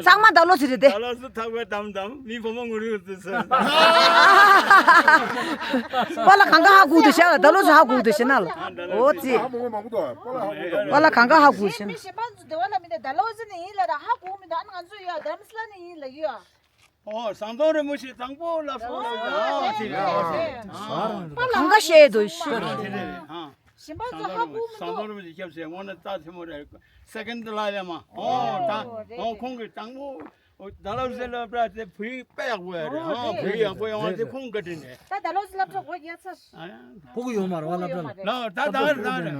ཚང་མ་ད་ལོ་ཟེར་རེད་དེ། ད་ལོ་སུ་ཐག་པའི་དམ་དམ་མི་བུ་མོ་ངུ་རུ་ཙི་ཙི། པ་ལ་གང་ག་ཧ་གོ་དུ་ཤ་ལ། ད་ལོ་སུ་ཧ་གོ་དུ་ཤ་ན་ལ། འོ་ཙི། པ་ལ་གང་ག་ཧ་གོ་ཤ་ན། མི་གཞན་པ་ཚོ་དེ་བ་ལ་མི་དེ་ད་ལོ་ཟེར་ནི་ཡིན་ལ་ར་ཧ་གོ་མི་འདུག་ཨ་ནི་ང་ཚོ་ཡོད་དྷ་རམ་ས་ལ་ནས་ཡིན་ལ་ཡོད། ཨོ་ཟམ་གདོང་རིན་པོ་ཆེ་དང་པོ་ལབ་སོང་ལབ་ཨ་དེ་རེད། ཨ་དེ་རེད། ཨ་གང་ག་བཤད་འདུག་ཤི། ཨ་དེ་རེད། ཨ་གཞན་པ་ཚོ་ཧ་གོ་མི་ཟམ་འདུག་གདོང་རིན་པོ་ཆེ་སྐྱབས་སེ་ངོ་ན་རྩ་ཐེ་མོ་རེད། སེ་ཀེན་ཌི་ལ་ལས་མ། ཨོ་ད་ཨོ་རེད། ཨོ་ཁོང་གི་དང་པོ་ཨོ་ད་ལབ་སེ་ལབ་ར་དེ་བོད་ཡིག་དཔེ་ཡག་པོ་ཡོད་རེད། ཨོ་ཨ་བོད་ཡིག་ཡག་པོ་ཡོང་བ་དེ་ཁོང་བཀའ་དྲིན་རེད། ད་ད་ལོ་སློབ་གྲྭ་སྒོ་རྒྱག་ཚར། ཨ་ཡ། ཕྲུ་གུ་ཡོད་མ་རེད་བ། སློབ་གྲྭ་ལ། ལོ་ད་ད་རེད་ད་རེད།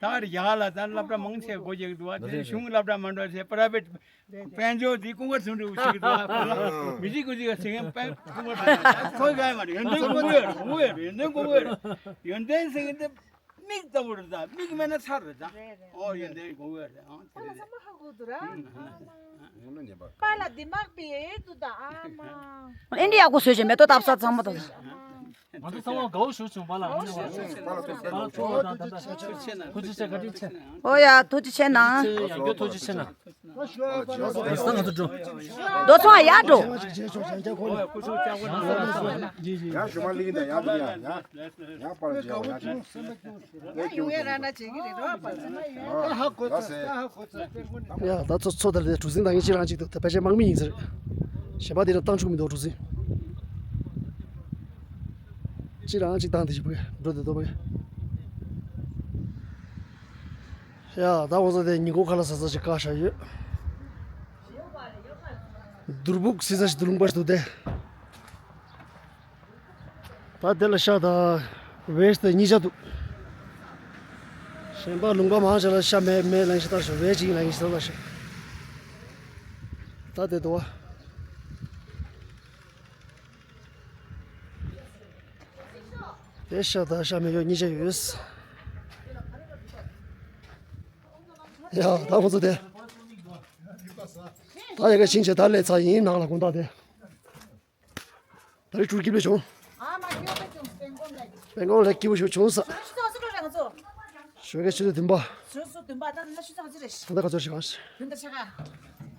ད་རེད་ཡ་ལ་ད་སློབ་གྲྭ་མང་ཆེ་སྒོ་རྒྱག་འདུག་བ། དེ་གཞུང་སློབ་གྲྭ་མ་འགྲོ་ཆེ་པ་ར་བེད་དཔལ་འབྱོར་འདི་ཀུན་དགའ་ཚུན་འདུག་ཞིག་འདུག་བ། མི་གཅིག་ཀུན་གཅིག་ག་ཟེར་མཁན་དཔལ་ཀུན་དགའ་ཚུན་འདུག་ཚོད་ག་མ་རེད། ཡོན་ཏན་ཀུན་དགའ་ཡོད་རེད། ཀུན་དགའ་ཡོད་རེད། ཡོན་ཏན་ཟེར་མཁན་དེ་མིག་ལྟ་བུ་རེད་ད། མིག་མེད་ན་ཚར་རེད་ད། རེད་རེད། ཨོ་ཡོན་ཏན་ཀུན་དགའ་ཡོད་རེད། ཨང་དེ་རེད། ཨ་མ་ཧ་གོ་འདུག་ར། ཨ་མ། ཨ་མ། པཱ་ལགས་འདི་མག་པི་ཨེ་འདུག་ད་ཨ་མ། ཨེ་འདྲ་ཡག་པོ་བཟོས་བྱས་མེ་ཏོག་བཏབ་ས་ཚང་མ་དང་། ང་ཚོ་ཚང་མ་དགའ་བོ་ཞུ་བྱུང་། པཱ་ལགས་ཨ་མ་ལགས་ཨ་མ་ལགས་ཐུགས་རྗེ་ཆེ་བཀའ་དྲིན་ཆེ། ཨོ་ཡ་ཐུགས་རྗེ་ཆེ་གནང་། ཡང་བསྐྱར་ཐུགས་རྗེ་ཆེ་གནང་། ང་ཚོ་འགྲོ། རྡོ་ཚོང་ཡར་འགྲོ། ཡང་ཞུ་མ་ལིང་དང་ཡང་དུ་ཡང་ཡང་ཡང་པར་བརྗེ་བ་ཡང་ཅིག་ཡ་ད་ཚོ་ཚོ་ད་ལས་གྲུ་གཟིངས་ད་ངས་ཅི་རང་ཅིག་ཏུ་ད་ཕལ་ཆེར་དམག་མི་ཡིན་ཟེར། གཞན་པ་དེ་ལ་བཏང་ཆོག་མི་འདུག་གྲུ་གཟིངས། ཅི་རང་ཅིག་བཏང་དེ་ཞིག་བུ་འགྲོ་དེ་དོ་བུ། ཡ་ད་ཁོང་ཚོ་དེ་ཉིན་གུང་ཁ་ལག་ཟ་ས་ཅིག་བཀག་བཞག་ཡོད། དུར་བུག་སི་ས་ཞིག་དུ་ལུང་པ་ཞིག་འདུག་སྟེ། ད་དེ་ལ་ཤ་དང་བེ་ཇི་དང་གཉིས་ཆ་འདུག་གཞན་པ་ལུང་པ་མང་ཆེ་ལ་ཤ་མེད་མེད་ལེན་ཞིག་ལྟར་ཞིག་བེ་ཇི་ཡིན་ལེན་ཞིག་ལྟར་ཞིག་ད་དེ་འདུག་བ། དེ་ཤ་དང་ཤ་མེད་ཡོད་གཉིས་ཆ་ཡོད། ཡ་ད་ཁོ་ཚོ་དེ། ད་ཡ་ག་ཕྱིན་ཆད་ད་ལས་ཚར་ཡིན་ནང་ལ་དགོང་དག་དེ། ད་རེས་ཕྲུ་གུ་སྐྱིད་པོ་བྱུང་། ཨ་མ་སྐྱིད་པོ་བྱུང་། སྤྲིན་ཀོང་ལ། སྤྲིན་ཀོང་ལ་སྐྱིད་པོ་ཞིག་བྱུང་ས། ཆུ་ཚོད་ག་ཚོད་འགྲོ་རེད་ང་ཚོ། ཞོགས་ཀའི་ཆུ་ཚོད་བདུན་པ། ཆུ་ཚོད་བདུན་པ་ད་ནི་ཆུ་ཚོད་ག་ཚོད་རེད། ད་ལྟ་ག་ཚོད་ཞིག་ཨང་། བདུན་དང་ཕྱེད་ཀ།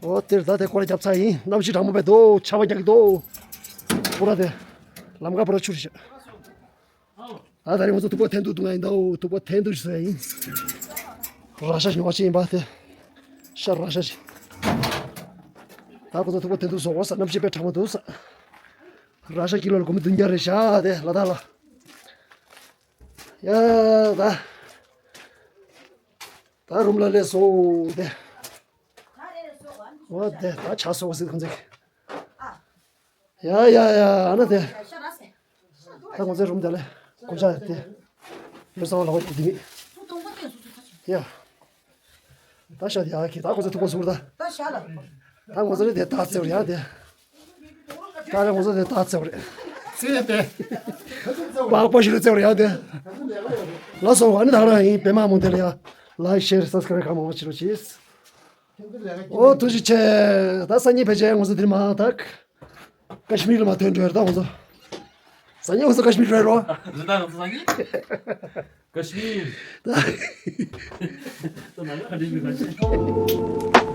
ཨོ་དེར་ད་དེ་སྐོར་རྒྱབ་ཚར་ཡིན། གནམ་གཤིས་གྲང་མོ་བས་འདུག་ཆར་པ་རྒྱག་གི་འདུག་སྐོར་ར་དེ། ལམ་ཁ་བར་ཆུ་རེད་ཤག་ཨ་ད་རེས་ང་ཚོ་ཐུག་པ་འཐེན་འདུག་འདུག་ང་ཡིན་ད། ཨོ་ཐུག་པ་འཐེན་འདུག་ཞུ་ཡ་ཡིན། ར་ཤ་ཉོ་བ་ཅི་ཡིན་པ་དེ། ཤ་ར་ཤ་ཅི། ད་ཁོ་ཚོ་ཐུག་པ་འཐེན་འདུག་བཟོ་བ་ས། གནམ་གཤིས་དཔེ་གྲང་མོ་འདུག་ས། ར་ཤ་ཀི་ལོ་ལ་སྒོར་མོ་བདུན་བརྒྱ་རེད་ཤག་དེ་ལ་དྭགས་ལ། ཡ་ད། ད་རུམ་ལ་སླེབས་སོང་དེ། འོ་དེ་ད་ཆགས་སོང་ཟིག་ཁོང་ཚོས། ཡ་ཡ་ཡ་ཨ་ན་དེ། ད་ཁོང་ཚོའི་རུམ་དེ་ལ་གོ་ཆ་དེ། ཡོད་ཚང་ལ་འོ་དེ་མི། ཡ། ད་ཤ་དེ་ཡ་ཁི་ད་ཁོང་ཚོ་ཐུག་པ་ཟུར་ད། ད་ཤ་ལ། ད་ཁོང་ཚོ་རེ་དེ་ད་རྩེ་བར་ཡ་དེ། ད་རེ་ང་ཚོ་དེ་ད་བརྩེ་བ་རེད། བརྩེ་བས། པགས་པ་ཞིག་ལ་བརྩེ་བ་རེད་ཡང་དེ། ལགས་སོ། ཨ་ནི་ད་རང་ཡིན་པད་མ་མུ་དེ་ལ་ཡ། ལའིཀ་ཤེར་སབ་སི་ཀ་རབ་གང་མང་བྱེད་རོགས་གྱིས། ཨོ་ཐུགས་རྗེ་ཆེ། ད་སང་ཉིན་ཕལ་ཆེར་ང་ཚོ་དེ་མ་ཐག་ཀ་ཤི་མིར་ལ་མ་ཐོན་འགྲོ་ཡ་རེད་ད་ང་ཚོ། སང་ཉིན་ང་ཚོ་ཀ་ཤི་མིར་འགྲོ་ཡ་རོ། རེད་ད་ང་ཚོ་སང་ཉིན། ཀ་ཤི་མིར། ད་ནང་ལ་ཁ་འདྲེ་མི་ཁ་ཤས།